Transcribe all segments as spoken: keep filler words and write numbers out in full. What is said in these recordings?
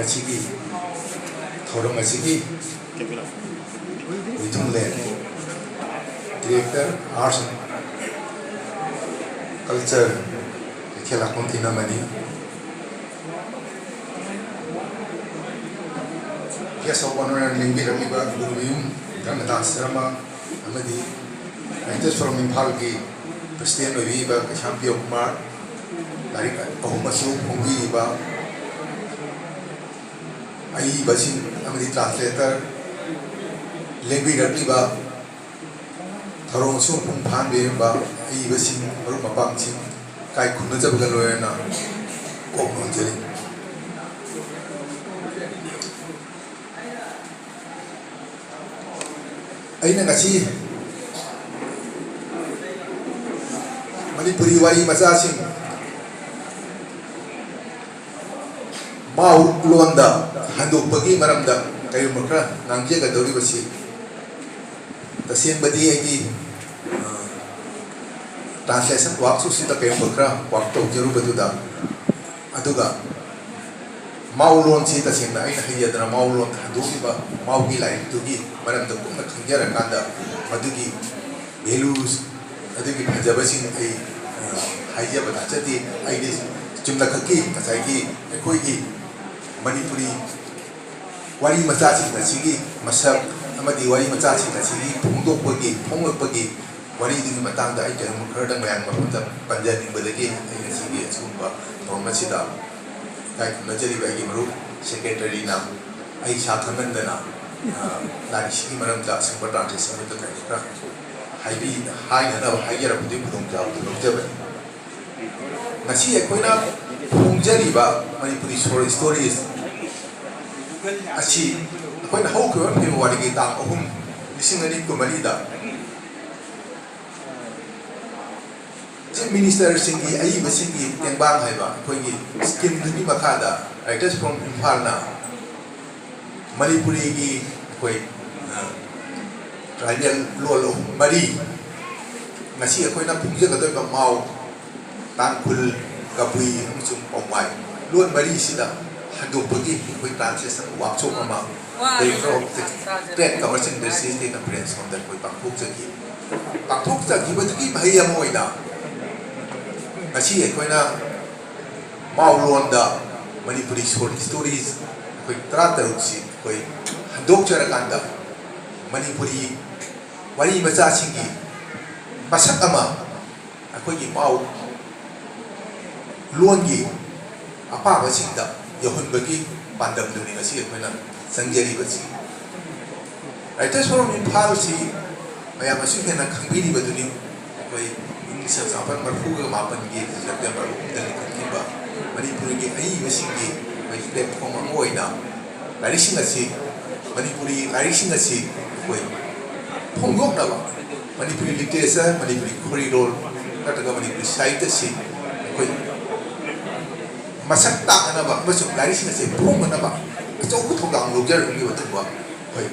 ꯑꯁꯤꯒꯤ ꯊꯧꯔꯝ ꯑꯁꯤꯒꯤ ꯋꯤꯊꯨꯡꯂꯦꯟ Director Arts and Culture ꯀꯩꯊꯦꯜ ꯂꯥꯛꯐꯝ ꯊꯤꯅꯃꯅꯤ꯫ Guest of Honour ꯂꯦꯡꯕꯤꯔꯛꯂꯤꯕ ꯒꯨꯔꯨꯌꯨꯝ ꯙꯔꯃꯗꯥꯁ ꯁꯔꯃ ꯑꯃꯗꯤ Writers Forum ꯏꯝꯐꯥꯜꯒꯤ President ꯑꯣꯏꯕꯤꯔꯤꯕ ꯀꯩꯁꯥꯝ ꯄꯤꯌꯣ ꯀꯨꯃꯥꯔ, ꯂꯥꯏꯔꯤꯛ ꯑꯍꯨꯝ ꯑꯁꯨ ꯐꯣꯡꯕꯤꯔꯤꯕ ꯑꯏꯕꯁꯤꯡ ꯑꯃꯗꯤ translator, ꯂꯦꯡꯕꯤꯔꯛꯂꯤꯕ ꯊꯧꯔꯝ ꯑꯁꯤꯕꯨ ꯃꯄꯨꯡ ꯐꯥꯍꯟꯕꯤꯔꯤꯕ ꯑꯏꯕꯁꯤꯡ, ꯃꯔꯨꯞ ꯃꯄꯥꯡꯁꯤꯡ, ꯏꯀꯥꯏ ꯈꯨꯝꯅꯖꯕꯒ ꯂꯣꯏꯅꯅ ꯀꯣꯛ ꯅꯣꯟꯖꯔꯤ꯫ ꯑꯩꯅ ꯉꯁꯤ ꯃꯅꯤꯄꯨꯔꯤ ꯋꯥꯔꯤ ꯃꯆꯥꯁꯤꯡ ꯃꯥꯎ ꯂꯣꯟꯗ ꯍꯟꯗꯣꯛꯄꯒꯤ ꯃꯔꯝꯗ ꯀꯔꯤꯒꯨꯝꯕ ꯈꯔ ꯉꯥꯡꯖꯒꯗꯧꯔꯤꯕꯁꯤ, ꯇꯁꯦꯡꯕꯗꯤ ꯑꯩꯒꯤ, ꯑ, translation workꯁꯨ ꯁꯤꯗ ꯀꯔꯤꯒꯨꯝꯕ ꯈꯔ work ꯇꯧꯖꯔꯨꯕꯗꯨꯗ, ꯑꯗꯨꯒ ꯃꯥꯎ ꯂꯣꯟꯁꯤ ꯇꯁꯦꯡꯅ ꯑꯩꯅ ꯍꯩꯖꯗꯅ ꯃꯥꯎ ꯂꯣꯟꯗ ꯍꯟꯗꯣꯛꯂꯤꯕ ꯃꯥꯎꯒꯤ ꯂꯥꯏꯔꯤꯛꯇꯨꯒꯤ ꯃꯔꯝꯗ ꯀꯨꯞꯅ ꯈꯪꯖꯔꯀꯥꯟꯗ ꯃꯗꯨꯒꯤ values, ꯑꯗꯨꯒꯤ ꯐꯖꯕꯁꯤꯡ ꯑꯩ, ꯑ, ꯍꯥꯏꯖꯕ ꯇꯥꯖꯗꯦ꯫ ꯑꯩꯗꯤ ꯆꯨꯝꯅꯈꯛꯀꯤ ꯉꯁꯥꯏꯒꯤ ꯑꯩꯈꯣꯏꯒꯤ ꯃꯅꯤꯄꯨꯔꯤ ꯋꯥꯔꯤ ꯃꯆꯥꯁꯤꯡ ꯑꯁꯤꯒꯤ ꯃꯁꯛ ꯑꯃꯗꯤ ꯋꯥꯔꯤ ꯃꯆꯥꯁꯤꯡ ꯑꯁꯤꯒꯤ ꯐꯣꯡꯗꯣꯛꯄꯒꯤ, ꯐꯣꯡꯂꯛꯄꯒꯤ ꯋꯥꯔꯤꯗꯨꯒꯤ ꯃꯇꯥꯡꯗ ꯑꯩ ꯀꯔꯤꯒꯨꯝꯕ ꯈꯔꯗꯪ ꯃꯌꯥꯝꯒꯤ ꯃꯐꯝꯗ ꯄꯟꯖꯅꯤꯡꯕꯗꯒꯤ ꯑꯩ ꯉꯁꯤꯒꯤ ꯑꯁꯤꯒꯨꯝꯕ ꯊꯧꯔꯝ ꯑꯁꯤꯗ ꯏꯀꯥꯏ ꯈꯨꯝꯅꯖꯔꯤꯕ ꯑꯩꯒꯤ ꯃꯔꯨꯞ secretaryꯅ ꯑꯩ ꯏꯁꯥ ꯈꯪꯍꯟꯗꯅ, ꯑ, ꯂꯥꯏꯔꯤꯛꯁꯤꯒꯤ ꯃꯔꯝꯗ ꯑꯁꯪꯕ translation ꯑꯃꯠꯇ ꯀꯔꯤ ꯈꯔ ꯍꯥꯏꯕꯤ-, ꯍꯥꯏꯅꯅꯕ ꯍꯥꯏꯖꯔꯛꯄꯗꯨꯒꯤ ꯈꯨꯗꯣꯡꯆꯥꯕꯗꯨ ꯂꯧꯖꯕꯅꯤ꯫ ꯉꯁꯤ ꯑꯩꯈꯣꯏꯅ ꯐꯣꯡꯖꯔꯤꯕ ꯃꯅꯤꯄꯨꯔꯤ short stories ꯑꯁꯤ ꯑꯩꯈꯣꯏꯅ ꯍꯧꯈꯤꯕ ꯐꯦꯕ꯭ꯔꯨꯋꯥꯔꯤꯒꯤ ꯇꯥꯡ ꯑꯍꯨꯝ, ꯂꯤꯁꯤꯡ ꯑꯅꯤ ꯀꯨꯟꯃꯔꯤꯗ Chief Ministerꯁꯤꯡꯒꯤ ꯑꯏꯕꯁꯤꯡꯒꯤ ꯇꯦꯡꯕꯥꯡ ꯍꯥꯏꯕ ꯑꯩꯈꯣꯏꯒꯤ schemeꯗꯨꯒꯤ ꯃꯈꯥꯗ Writers Forum ꯏꯝꯐꯥꯜꯅ ꯃꯅꯤꯄꯨꯔꯤꯒꯤ ꯑꯩꯈꯣꯏ, ꯑ, tribal ꯂꯣꯜ ꯑꯍꯨꯝ ꯃꯔꯤ, ꯉꯁꯤ ꯑꯩꯈꯣꯏꯅ ꯐꯣꯡꯖꯒꯗꯧꯔꯤꯕ ꯃꯥꯎ, ꯇꯥꯡꯈꯨꯜ, ꯀꯕꯨꯏ ꯑꯃꯁꯨꯡ ꯄꯥꯎꯃꯥꯏ ꯂꯣꯟ ꯃꯔꯤꯁꯤꯗ ꯍꯟꯗꯣꯛꯄꯒꯤ ꯑꯩꯈꯣꯏ translation workshop ꯑꯃ Director of Trade, Commerce and Industries Conference ꯔꯣꯝꯗ ꯑꯩꯈꯣꯏ ꯄꯥꯡꯊꯣꯛꯆꯈꯤ꯫ ꯄꯥꯡꯊꯣꯛꯆꯈꯤꯕꯗꯨꯒꯤ ꯃꯍꯩ ꯑꯃ ꯑꯣꯏꯅ ꯉꯁꯤ ꯑꯩꯈꯣꯏꯅ ꯃꯥꯎ ꯂꯣꯟꯗ ꯃꯅꯤꯄꯨꯔꯤ short stories ꯑꯩꯈꯣꯏ ꯇꯔꯥꯇꯔꯨꯛꯁꯤ ꯑꯩꯈꯣꯏ ꯍꯟꯗꯣꯛꯆꯔꯀꯥꯟꯗ ꯃꯅꯤꯄꯨꯔꯤ ꯋꯥꯔꯤ ꯃꯆꯥꯁꯤꯡꯒꯤ ꯃꯁꯛ ꯑꯃ ꯑꯩꯈꯣꯏꯒꯤ ꯄꯥꯎ ꯂꯣꯟꯒꯤ ꯑꯄꯥꯕꯁꯤꯡꯗ ꯌꯧꯍꯟꯕꯒꯤ ꯄꯥꯟꯗꯝꯗꯨꯅꯤ ꯉꯁꯤ ꯑꯩꯈꯣꯏꯅ ꯆꯪꯖꯔꯤꯕꯁꯤ꯫ Writers Forum ꯏꯝꯐꯥꯜꯁꯤ ꯃꯌꯥꯝꯅꯁꯨ ꯍꯦꯟꯅ ꯈꯪꯕꯤꯔꯤꯕꯗꯨꯅꯤ꯫ ꯑꯩꯈꯣꯏ ꯏꯪ ꯂꯤꯁꯤꯡ ꯑꯃ ꯆꯥꯃꯥꯄꯟ ꯃꯔꯤꯐꯨꯒ ꯃꯥꯄꯟꯒꯤ ꯁꯦꯞꯇꯦꯝꯕꯔ ꯑꯍꯨꯝꯗ ꯂꯤꯡꯈꯠꯈꯤꯕ ꯃꯅꯤꯄꯨꯔꯒꯤ ꯑꯏꯕꯁꯤꯡꯒꯤ ꯑꯩꯈꯣꯏ platform ꯑꯃ ꯑꯣꯏꯅ ꯂꯥꯏꯔꯤꯛꯁꯤꯡ ꯑꯁꯤ, ꯃꯅꯤꯄꯨꯔꯤ ꯂꯥꯏꯔꯤꯛꯁꯤꯡ ꯑꯁꯤ ꯑꯩꯈꯣꯏ ꯐꯣꯡꯗꯣꯛꯅꯕ, ꯃꯅꯤꯄꯨꯔꯤ literature, ꯃꯅꯤꯄꯨꯔꯤ ꯈꯣꯔꯤꯂꯣꯜ ꯅꯠꯇ꯭ꯔꯒ ꯃꯅꯤꯄꯨꯔꯤ ꯁꯥꯍꯤꯇ꯭ꯌꯁꯤ ꯑꯩꯈꯣꯏ ꯃꯁꯛ ꯇꯥꯛꯅꯅꯕ ꯑꯃꯁꯨꯡ ꯂꯥꯏꯔꯤꯛꯁꯤꯡ ꯑꯁꯤ ꯐꯣꯡꯅꯅꯕ ꯑꯆꯧꯕ ꯊꯧꯗꯥꯡ ꯂꯧꯖꯔꯛꯂꯤꯕ ꯑꯗꯨꯒꯨꯝꯕ ꯑꯩꯈꯣꯏ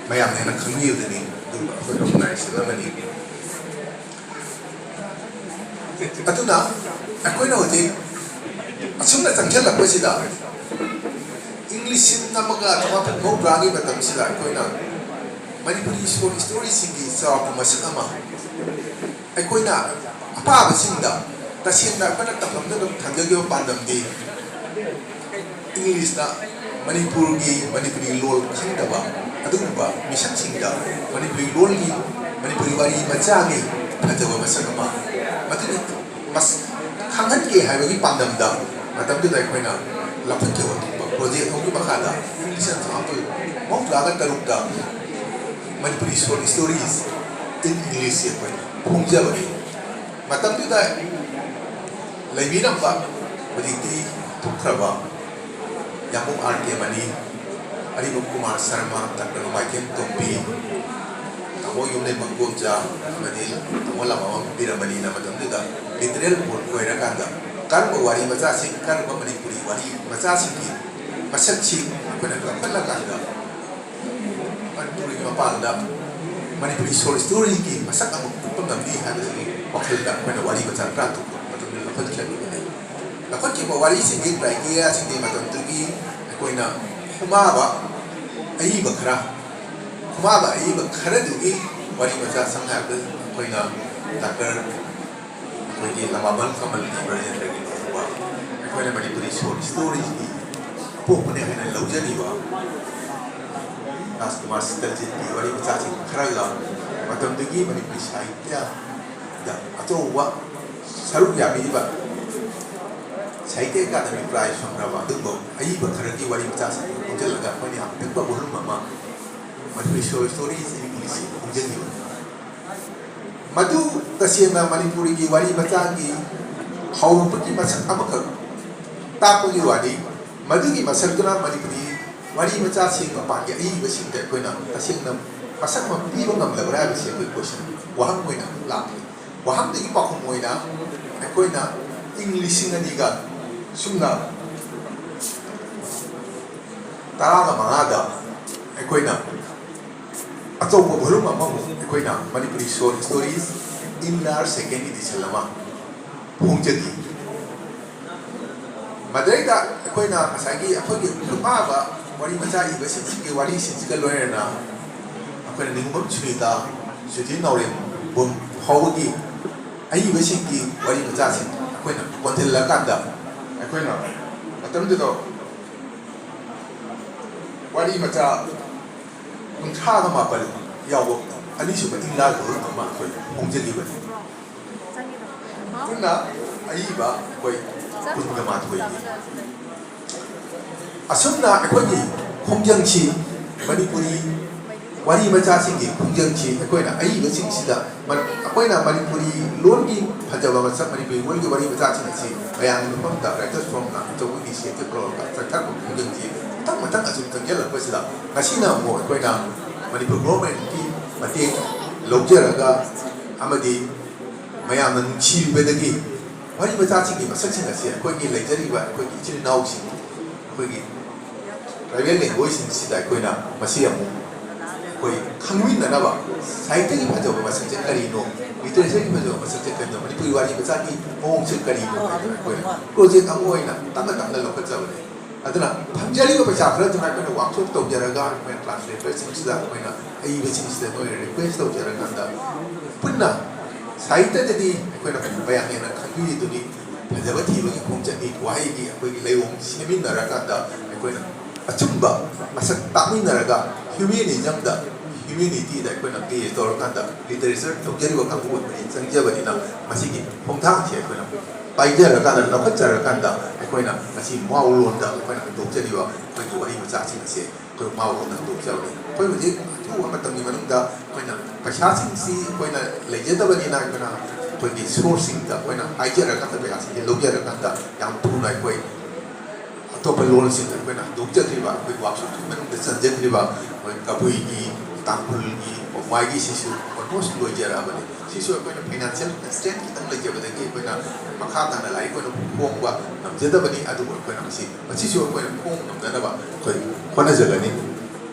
ꯃꯌꯥꯝꯅ ꯍꯦꯟꯅ ꯈꯪꯕꯤꯕꯗꯨꯅꯤ꯫ ꯑꯗꯨꯒ ꯑꯩꯈꯣꯏ organization ꯑꯃꯅꯤ꯫ ꯑꯗꯨꯅ ꯑꯩꯈꯣꯏꯅ ꯍꯧꯖꯤꯛ ꯑꯁꯨꯝꯅ ꯆꯪꯁꯤꯜꯂꯛꯄꯁꯤꯗ, ꯏꯪ ꯂꯤꯁꯤꯡ ꯑꯃꯒ ꯆꯃꯥꯄꯟ ꯃꯧꯗ꯭ꯔꯥꯒꯤ ꯃꯇꯝꯁꯤꯗ ꯑꯩꯈꯣꯏꯅ ꯃꯅꯤꯄꯨꯔꯤ short storyꯁꯤꯡꯒꯤ ꯆꯥꯎꯔꯥꯛꯄ ꯃꯁꯛ ꯑꯃ ꯑꯩꯈꯣꯏꯅ ꯑꯄꯥꯕꯁꯤꯡꯗ ꯇꯁꯦꯡꯅ ꯑꯩꯈꯣꯏꯅ ꯇꯝꯐꯝꯗ ꯑꯗꯨꯝ ꯊꯝꯖꯈꯤꯕ ꯄꯥꯟꯗꯝꯗꯤ Englishꯇ ꯃꯅꯤꯄꯨꯔꯒꯤ, ꯃꯅꯤꯄꯨꯔꯤ ꯂꯣꯜ ꯈꯪꯗꯕ ꯑꯗꯨꯒꯨꯝꯕ ꯃꯤꯁꯛꯁꯤꯡꯗ ꯃꯅꯤꯄꯨꯔꯤ ꯂꯣꯜꯒꯤ, ꯃꯅꯤꯄꯨꯔꯤ ꯋꯥꯔꯤ ꯃꯆꯥꯒꯤ ꯐꯖꯕ ꯃꯁꯛ ꯑꯃ ꯃꯗꯨꯅ ꯃꯁ-, ꯈꯪꯍꯟꯒꯦ ꯍꯥꯏꯕꯒꯤ ꯄꯥꯟꯗꯝꯗ ꯃꯇꯝꯗꯨꯗ ꯑꯩꯈꯣꯏꯅ ꯂꯧꯈꯠꯈꯤꯕ ꯑꯗꯨꯒꯨꯝꯕ project ꯑꯃꯒꯤ ꯃꯈꯥꯗ ꯏꯪ ꯂꯤꯁꯤꯡ ꯑꯃ ꯆꯃꯥꯄꯜ ꯃꯧꯗ꯭ꯔꯥꯒ ꯇꯔꯨꯛꯇ ꯃꯅꯤꯄꯨꯔꯤ short stories in Englishꯁꯤ ꯑꯩꯈꯣꯏꯅ ꯐꯣꯡꯖꯕꯅꯤ꯫ ꯃꯇꯝꯗꯨꯗ ꯂꯩꯕꯤꯔꯝꯕ, ꯍꯧꯖꯤꯛꯇꯤ ꯊꯣꯛꯈ꯭ꯔꯕ ꯌꯥꯝꯕꯨꯡ ꯑꯥꯔ ꯀꯦ ꯃꯅꯤ, ꯑꯔꯤꯕꯝ ꯀꯨꯃꯥꯔ ꯁꯔꯃ, ꯗꯥꯛꯇꯔ ꯅꯣꯡꯃꯥꯏꯊꯦꯝ ꯇꯣꯝꯕꯤ, ꯇꯥꯃꯣ ꯌꯨꯝꯂꯦꯝꯕꯝ ꯏꯕꯣꯝꯆꯥ ꯑꯃꯗꯤ ꯇꯥꯃꯣ ꯂꯥꯃꯥꯕꯝ ꯕꯤꯔꯃꯅꯤꯅ ꯃꯇꯝꯗꯨꯗ literary board ꯑꯣꯏꯔꯀꯥꯟꯗ ꯀꯔꯝꯕ ꯋꯥꯔꯤ ꯃꯆꯥꯁꯤꯡ, ꯀꯔꯝꯕ ꯃꯅꯤꯄꯨꯔꯤ ꯋꯥꯔꯤ ꯃꯆꯥꯁꯤꯡꯒꯤ ꯃꯁꯛꯁꯤ ꯑꯩꯈꯣꯏꯅ ꯂꯧꯈꯠꯂꯀꯥꯟꯗ ꯃꯅꯤꯄꯨꯔꯒꯤ ꯃꯄꯥꯟꯗ ꯃꯅꯤꯄꯨꯔꯤ short storyꯒꯤ ꯃꯁꯛ ꯑꯃ ꯎꯠꯄ ꯉꯝꯃꯤ ꯍꯥꯏꯕꯗꯨꯒꯤ ꯋꯥꯈꯜꯗ ꯑꯩꯈꯣꯏꯅ ꯋꯥꯔꯤ ꯃꯆꯥ ꯇꯔꯥꯇꯔꯨꯛ ꯃꯇꯝꯗꯨꯗ ꯂꯧꯈꯠꯆꯈꯤꯕꯅꯤ꯫ ꯂꯧꯈꯠꯈꯤꯕ ꯋꯥꯔꯤꯁꯤꯡꯒꯤ ꯀ꯭ꯔꯥꯏꯇꯦꯔꯤꯌꯥꯁꯤꯡꯗꯤ ꯃꯇꯝꯗꯨꯒꯤ ꯑꯩꯈꯣꯏꯅ ꯈꯨꯃꯥꯕ ꯑꯏꯕ ꯈꯔ, ꯈꯨꯃꯥꯕ ꯑꯏꯕ ꯈꯔꯗꯨꯒꯤ ꯋꯥꯔꯤ ꯃꯆꯥ, ꯁꯝꯅ ꯍꯥꯏꯔꯕꯗ ꯑꯩꯈꯣꯏꯅ ꯗꯥꯛꯇꯔ ꯑꯩꯈꯣꯏꯒꯤ ꯂꯃꯥꯕꯝ ꯀꯃꯜꯒꯤ ꯕ꯭ꯔꯖꯦꯟꯗ꯭ꯔꯒꯤ ꯂꯨꯍꯣꯡꯕ, ꯑꯩꯈꯣꯏꯅ ꯃꯅꯤꯄꯨꯔꯤ ꯁꯣꯔꯠ ꯁ꯭ꯇꯣꯔꯤꯁꯀꯤ ꯑꯄꯣꯛꯄꯅꯦ ꯍꯥꯏꯅ ꯂꯧꯖꯔꯤꯕ ꯔꯥꯖꯀꯨꯃꯥꯔ ꯁꯤꯇꯜꯖꯤꯠꯀꯤ ꯋꯥꯔꯤ ꯃꯆꯥꯁꯤꯡ ꯈꯔꯒ, ꯃꯇꯝꯗꯨꯒꯤ ꯃꯅꯤꯄꯨꯔꯤ ꯁꯥꯍꯤꯇ꯭ꯌꯗ ꯑꯆꯧꯕ ꯁꯔꯨꯛ ꯌꯥꯕꯤꯔꯤꯕ ꯁꯥꯍꯤꯇ꯭ꯌ ꯑꯦꯀꯥꯗꯃꯤ ꯄ꯭ꯔꯥꯏꯖ ꯐꯪꯈ꯭ꯔꯕ ꯑꯗꯨꯒꯨꯝꯕ ꯑꯏꯕ ꯈꯔꯒꯤ ꯋꯥꯔꯤ ꯃꯆꯥꯁꯤꯡ ꯄꯨꯟꯁꯤꯜꯂꯒ ꯑꯩꯈꯣꯏꯅ ꯌꯥꯝ ꯄꯤꯛꯄ ꯋꯣꯂꯨꯝ ꯑꯃ ꯃꯅꯤꯄꯨꯔꯤ ꯁꯣꯔꯠ ꯁ꯭ꯇꯣꯔꯤꯁ ꯏꯪꯂꯤꯁꯁꯤ ꯈꯣꯡꯖꯤꯟꯈꯤꯕꯅꯤ꯫ ꯃꯗꯨ ꯇꯁꯦꯡꯅ ꯃꯅꯤꯄꯨꯔꯤꯒꯤ ꯋꯥꯔꯤ ꯃꯆꯥꯒꯤ ꯍꯧꯔꯛꯄꯒꯤ ꯃꯁꯛ ꯑꯃꯈꯛ ꯇꯥꯛꯄꯒꯤ ꯋꯥꯅꯤ꯫ ꯃꯗꯨꯒꯤ ꯃꯁꯛꯇꯨꯅ ꯃꯅꯤꯄꯨꯔꯤ ꯋꯥꯔꯤ ꯃꯆꯥꯁꯤꯡ ꯃꯄꯥꯟꯒꯤ ꯑꯏꯕꯁꯤꯡꯗ ꯑꯩꯈꯣꯏꯅ ꯇꯁꯦꯡꯅ ꯃꯁꯛ ꯑꯃ ꯄꯤꯕ ꯉꯝꯂꯕ꯭ꯔꯥ ꯍꯥꯏꯕꯁꯤ ꯑꯩꯈꯣꯏ ꯀꯣꯏꯁꯟ, ꯋꯥꯍꯪ ꯑꯣꯏꯅ ꯂꯥꯛꯂꯤ꯫ ꯋꯥꯍꯪꯗꯨꯒꯤ ꯄꯥꯎꯈꯨꯝ ꯑꯣꯏꯅ ꯑꯩꯈꯣꯏꯅ ꯏꯪ ꯂꯤꯁꯤꯡ ꯑꯅꯤꯒ ꯁꯨꯞꯅ ꯇꯔꯥꯒ ꯃꯉꯥꯗ ꯑꯩꯈꯣꯏꯅ ꯑꯆꯧꯕ ꯚꯣꯂꯨꯝ ꯑꯃꯃꯨꯛ ꯑꯩꯈꯣꯏꯅ ꯃꯅꯤꯄꯨꯔꯤ ꯁꯣꯔꯠ ꯁ꯭ꯇꯣꯔꯤꯁ ꯏꯟ ꯂꯥꯔꯖ ꯁꯦꯀꯦꯟ ꯏꯗꯤꯁꯟ ꯑꯃ ꯐꯣꯡꯖꯈꯤ꯫ ꯃꯗꯩꯗ ꯑꯩꯈꯣꯏꯅ ꯉꯁꯥꯏꯒꯤ ꯑꯩꯈꯣꯏꯒꯤ ꯈꯨꯄꯥꯕ ꯋꯥꯔꯤ ꯃꯆꯥ ꯏꯕꯁꯤꯡꯁꯤꯒꯤ ꯋꯥꯔꯤꯁꯤꯡꯁꯤꯒ ꯂꯣꯏꯅꯅ ꯑꯩꯈꯣꯏꯅ ꯅꯤꯡꯉꯣꯝꯕꯝ ꯁꯨꯅꯤꯇꯥ, ꯁꯨꯖꯤꯠ ꯅꯥꯎꯔꯦꯝꯕꯝ ꯐꯥꯎꯕꯒꯤ ꯑꯏꯕꯁꯤꯡꯒꯤ ꯋꯥꯔꯤ ꯃꯆꯥꯁꯤꯡ ꯑꯩꯈꯣꯏꯅ ꯀꯣꯟꯁꯤꯜꯂꯀꯥꯟꯗ ꯑꯩꯈꯣꯏꯅ ꯃꯇꯝꯗꯨꯗ ꯋꯥꯔꯤ ꯃꯆꯥ ꯀꯨꯟꯊ꯭ꯔꯥꯒ ꯃꯥꯄꯜ ꯌꯥꯎꯕ ꯑꯅꯤꯁꯨꯕ ꯏꯪꯂꯥꯒꯤ ꯋꯥꯔꯣꯜ ꯑꯃ ꯑꯩꯈꯣꯏ ꯐꯣꯡꯖꯈꯤꯕꯅꯤ꯫ ꯄꯨꯟꯅ ꯑꯏꯕ ꯑꯩꯈꯣꯏ ꯀꯨꯟꯒ ꯃꯥꯊꯣꯏꯅꯤ꯫ ꯑꯁꯨꯝꯅ ꯑꯩꯈꯣꯏꯒꯤ ꯈꯣꯡꯖꯪꯁꯤ, ꯃꯅꯤꯄꯨꯔꯤ ꯋꯥꯔꯤ ꯃꯆꯥꯁꯤꯡꯒꯤ ꯈꯣꯡꯖꯪꯁꯤ ꯑꯩꯈꯣꯏꯅ ꯑꯏꯕꯁꯤꯡꯁꯤꯗ ꯃ-, ꯑꯩꯈꯣꯏꯅ ꯃꯅꯤꯄꯨꯔꯤ ꯂꯣꯟꯒꯤ ꯐꯖꯕ ꯃꯁꯛ, ꯃꯅꯤꯄꯨꯔꯤ ꯂꯣꯟꯒꯤ ꯋꯥꯔꯤ ꯃꯆꯥꯁꯤꯡ ꯑꯁꯤ ꯃꯌꯥꯝꯒꯤ ꯃꯐꯝꯗ ꯔꯥꯏꯇꯔꯁ ꯐꯣꯔꯝꯅ ꯑꯆꯧꯕ ꯏꯅꯤꯁꯤꯌꯦꯇꯤꯚ ꯂꯧꯔꯒ ꯆꯠꯊꯔꯛꯄ ꯈꯣꯡꯖꯪꯁꯤ ꯃꯊꯪ ꯃꯊꯪ ꯑꯁꯨꯝ ꯆꯪꯁꯤꯜꯂꯛꯄꯁꯤꯗ ꯉꯁꯤꯅ ꯑꯃꯨꯛ ꯑꯩꯈꯣꯏꯅ ꯃꯅꯤꯄꯨꯔ ꯒꯣꯚꯔꯟꯃꯦꯟꯠꯀꯤ ꯃꯇꯦꯡ ꯂꯧꯖꯔꯒ ꯑꯃꯗꯤ ꯃꯌꯥꯝꯅ ꯅꯨꯡꯁꯤꯕꯤꯕꯗꯒꯤ ꯋꯥꯔꯤ ꯃꯆꯥꯁꯤꯡꯒꯤ ꯃꯁꯛꯁꯤꯡ ꯑꯁꯤ ꯑꯩꯈꯣꯏꯒꯤ ꯂꯩꯖꯔꯤꯕ ꯑꯩꯈꯣꯏꯒꯤ ꯏꯆꯤꯜ ꯏꯅꯥꯎꯁꯤꯡ, ꯑꯩꯈꯣꯏꯒꯤ ꯇ꯭ꯔꯥꯏꯕꯦꯜ ꯂꯦꯡꯒ꯭ꯋꯦꯖꯁꯤꯡꯁꯤꯗ ꯑꯩꯈꯣꯏꯅ ꯃꯁꯤ ꯑꯃꯨꯛ ꯑꯩꯈꯣꯏ ꯈꯪꯃꯤꯟꯅꯅꯕ ꯁꯥꯍꯤꯇ꯭ꯌꯒꯤ ꯐꯖꯕ ꯃꯁꯛꯁꯦ ꯀꯔꯤꯅꯣ, ꯂꯤꯇꯔꯦꯆꯔꯒꯤ ꯐꯖꯕ ꯃꯁꯛꯁꯦ ꯀꯔꯤꯅꯣ, ꯃꯅꯤꯄꯨꯔꯤ ꯋꯥꯔꯤ ꯃꯆꯥꯒꯤ ꯃꯑꯣꯡꯁꯦ ꯀꯔꯤꯅꯣ ꯍꯥꯏꯗꯅ ꯑꯩꯈꯣꯏꯅ ꯄ꯭ꯔꯣꯖꯦꯛ ꯑꯃ ꯑꯣꯏꯅ ꯇꯞꯅ ꯇꯞꯅ ꯂꯧꯈꯠꯆꯕꯅꯦ꯫ ꯑꯗꯨꯅ ꯐꯪꯖꯔꯤꯕ ꯄꯩꯁꯥ ꯈꯔꯗꯨꯅ ꯑꯩꯈꯣꯏꯅ ꯋꯥꯛꯁꯣꯞ ꯇꯧꯖꯔꯒ ꯑꯩꯈꯣꯏꯅ ꯇ꯭ꯔꯥꯟꯁꯂꯦꯇꯔꯁꯤꯡꯁꯤꯗ ꯑꯩꯈꯣꯏꯅ ꯑꯏꯕꯁꯤꯡꯁꯤꯗ ꯑꯩꯈꯣꯏꯅ ꯔꯤꯀ꯭ꯋꯦꯁ ꯇꯧꯖꯔꯀꯥꯟꯗ ꯄꯨꯟꯅ ꯁꯥꯍꯤꯇ꯭ꯌꯗꯗꯤ ꯑꯩꯈꯣꯏꯅ ꯃꯌꯥꯝ ꯍꯦꯟꯅ ꯈꯪꯕꯤꯔꯤꯗꯨꯅꯤ꯫ ꯐꯖꯕ ꯊꯤꯕꯒꯤ ꯈꯣꯡꯆꯠꯅꯤ꯫ ꯋꯥꯍꯩꯒꯤ ꯑꯩꯈꯣꯏꯒꯤ ꯂꯩꯑꯣꯡ ꯁꯦꯝꯃꯤꯟꯅꯔꯀꯥꯟꯗ ꯑꯩꯈꯣꯏꯅ ꯑꯆꯨꯝꯕ ꯃꯁꯛ ꯇꯥꯛꯃꯤꯟꯅꯔꯒ ꯍ꯭ꯌꯨꯃꯦꯅꯤꯖꯝꯗ, ꯍ꯭ꯌꯨꯃꯦꯅꯤꯇꯤꯗ ꯑꯩꯈꯣꯏꯅ ꯕꯦꯖ ꯇꯧꯔꯀꯥꯟꯗ ꯂꯤꯇꯔꯦꯆꯔ ꯇꯧꯖꯔꯤꯕ ꯀꯥꯡꯕꯨ ꯑꯣꯏꯕꯅꯤ ꯆꯪꯖꯕꯅꯤꯅ ꯃꯁꯤꯒꯤ ꯈꯣꯡꯊꯥꯡꯁꯤ ꯑꯩꯈꯣꯏꯅ ꯄꯥꯏꯖꯔꯀꯥꯟꯗ, ꯂꯧꯈꯠꯆꯔꯀꯥꯟꯗ ꯑꯩꯈꯣꯏꯅ ꯉꯁꯤ ꯃꯥꯎ ꯂꯣꯟꯗ ꯑꯩꯈꯣꯏꯅ ꯍꯟꯗꯣꯛꯆꯔꯤꯕ ꯑꯩꯈꯣꯏꯒꯤ ꯋꯥꯔꯤ ꯃꯆꯥꯁꯤꯡ ꯑꯁꯦ ꯑꯩꯈꯣꯏ ꯃꯥꯎ ꯂꯣꯟꯗ ꯍꯟꯗꯣꯛꯆꯕꯅꯤ꯫ ꯑꯩꯈꯣꯏ ꯍꯧꯖꯤꯛ ꯑꯊꯨꯕ ꯃꯇꯝꯒꯤ ꯃꯅꯨꯡꯗ ꯑꯩꯈꯣꯏꯅ ꯄꯩꯁꯥꯁꯤꯡꯁꯤ ꯑꯩꯈꯣꯏꯅ ꯂꯩꯖꯗꯕꯅꯤꯅ ꯑꯩꯈꯣꯏꯅ ꯑꯩꯈꯣꯏꯒꯤ ꯁꯣꯔꯁꯁꯤꯡꯗ ꯑꯩꯈꯣꯏꯅ ꯍꯥꯏꯖꯔꯀꯥꯟꯗ, ꯄꯩꯁꯥꯁꯤꯡꯁꯤ ꯂꯧꯖꯔꯀꯥꯟꯗ ꯌꯥꯝ ꯊꯨꯅ ꯑꯩꯈꯣꯏ ꯑꯇꯣꯞꯄ ꯂꯣꯟꯁꯤꯡꯗ ꯑꯩꯈꯣꯏꯅ ꯍꯟꯗꯣꯛꯆꯈ꯭ꯔꯤꯕ, ꯑꯩꯈꯣꯏ ꯋꯥꯛꯁꯣꯞꯀꯤ ꯃꯅꯨꯡꯗ ꯆꯟꯖꯈ꯭ꯔꯤꯕ ꯑꯩꯈꯣꯏ ꯀꯕꯨꯏꯒꯤ, ꯇꯥꯡꯈꯨꯜꯒꯤ, ꯄꯥꯎꯃꯥꯏꯒꯤꯁꯤꯁꯨ ꯑꯣꯜꯃꯣꯁ ꯂꯣꯏꯖꯔꯛꯑꯕꯅꯤ꯫ ꯁꯤꯁꯨ ꯑꯩꯈꯣꯏꯅ ꯐꯥꯏꯅꯥꯟꯁꯤꯌꯦꯜ ꯀꯟꯁꯇ꯭ꯔꯦꯟ ꯈꯤꯇꯪ ꯂꯩꯖꯕꯗꯒꯤ ꯑꯩꯈꯣꯏꯅ ꯃꯈꯥ ꯇꯥꯅ ꯂꯥꯏꯔꯤꯛ ꯑꯣꯏꯅ ꯐꯣꯡꯕ ꯉꯝꯖꯗꯕꯅꯤ꯫ ꯑꯗꯨꯕꯨ ꯑꯩꯈꯣꯏꯅ ꯃꯁꯤ, ꯃꯁꯤꯁꯨ ꯑꯩꯈꯣꯏꯅ ꯐꯣꯡꯕ ꯉꯝꯅꯅꯕ ꯑꯩꯈꯣꯏ ꯍꯣꯠꯅꯖꯒꯅꯤ꯫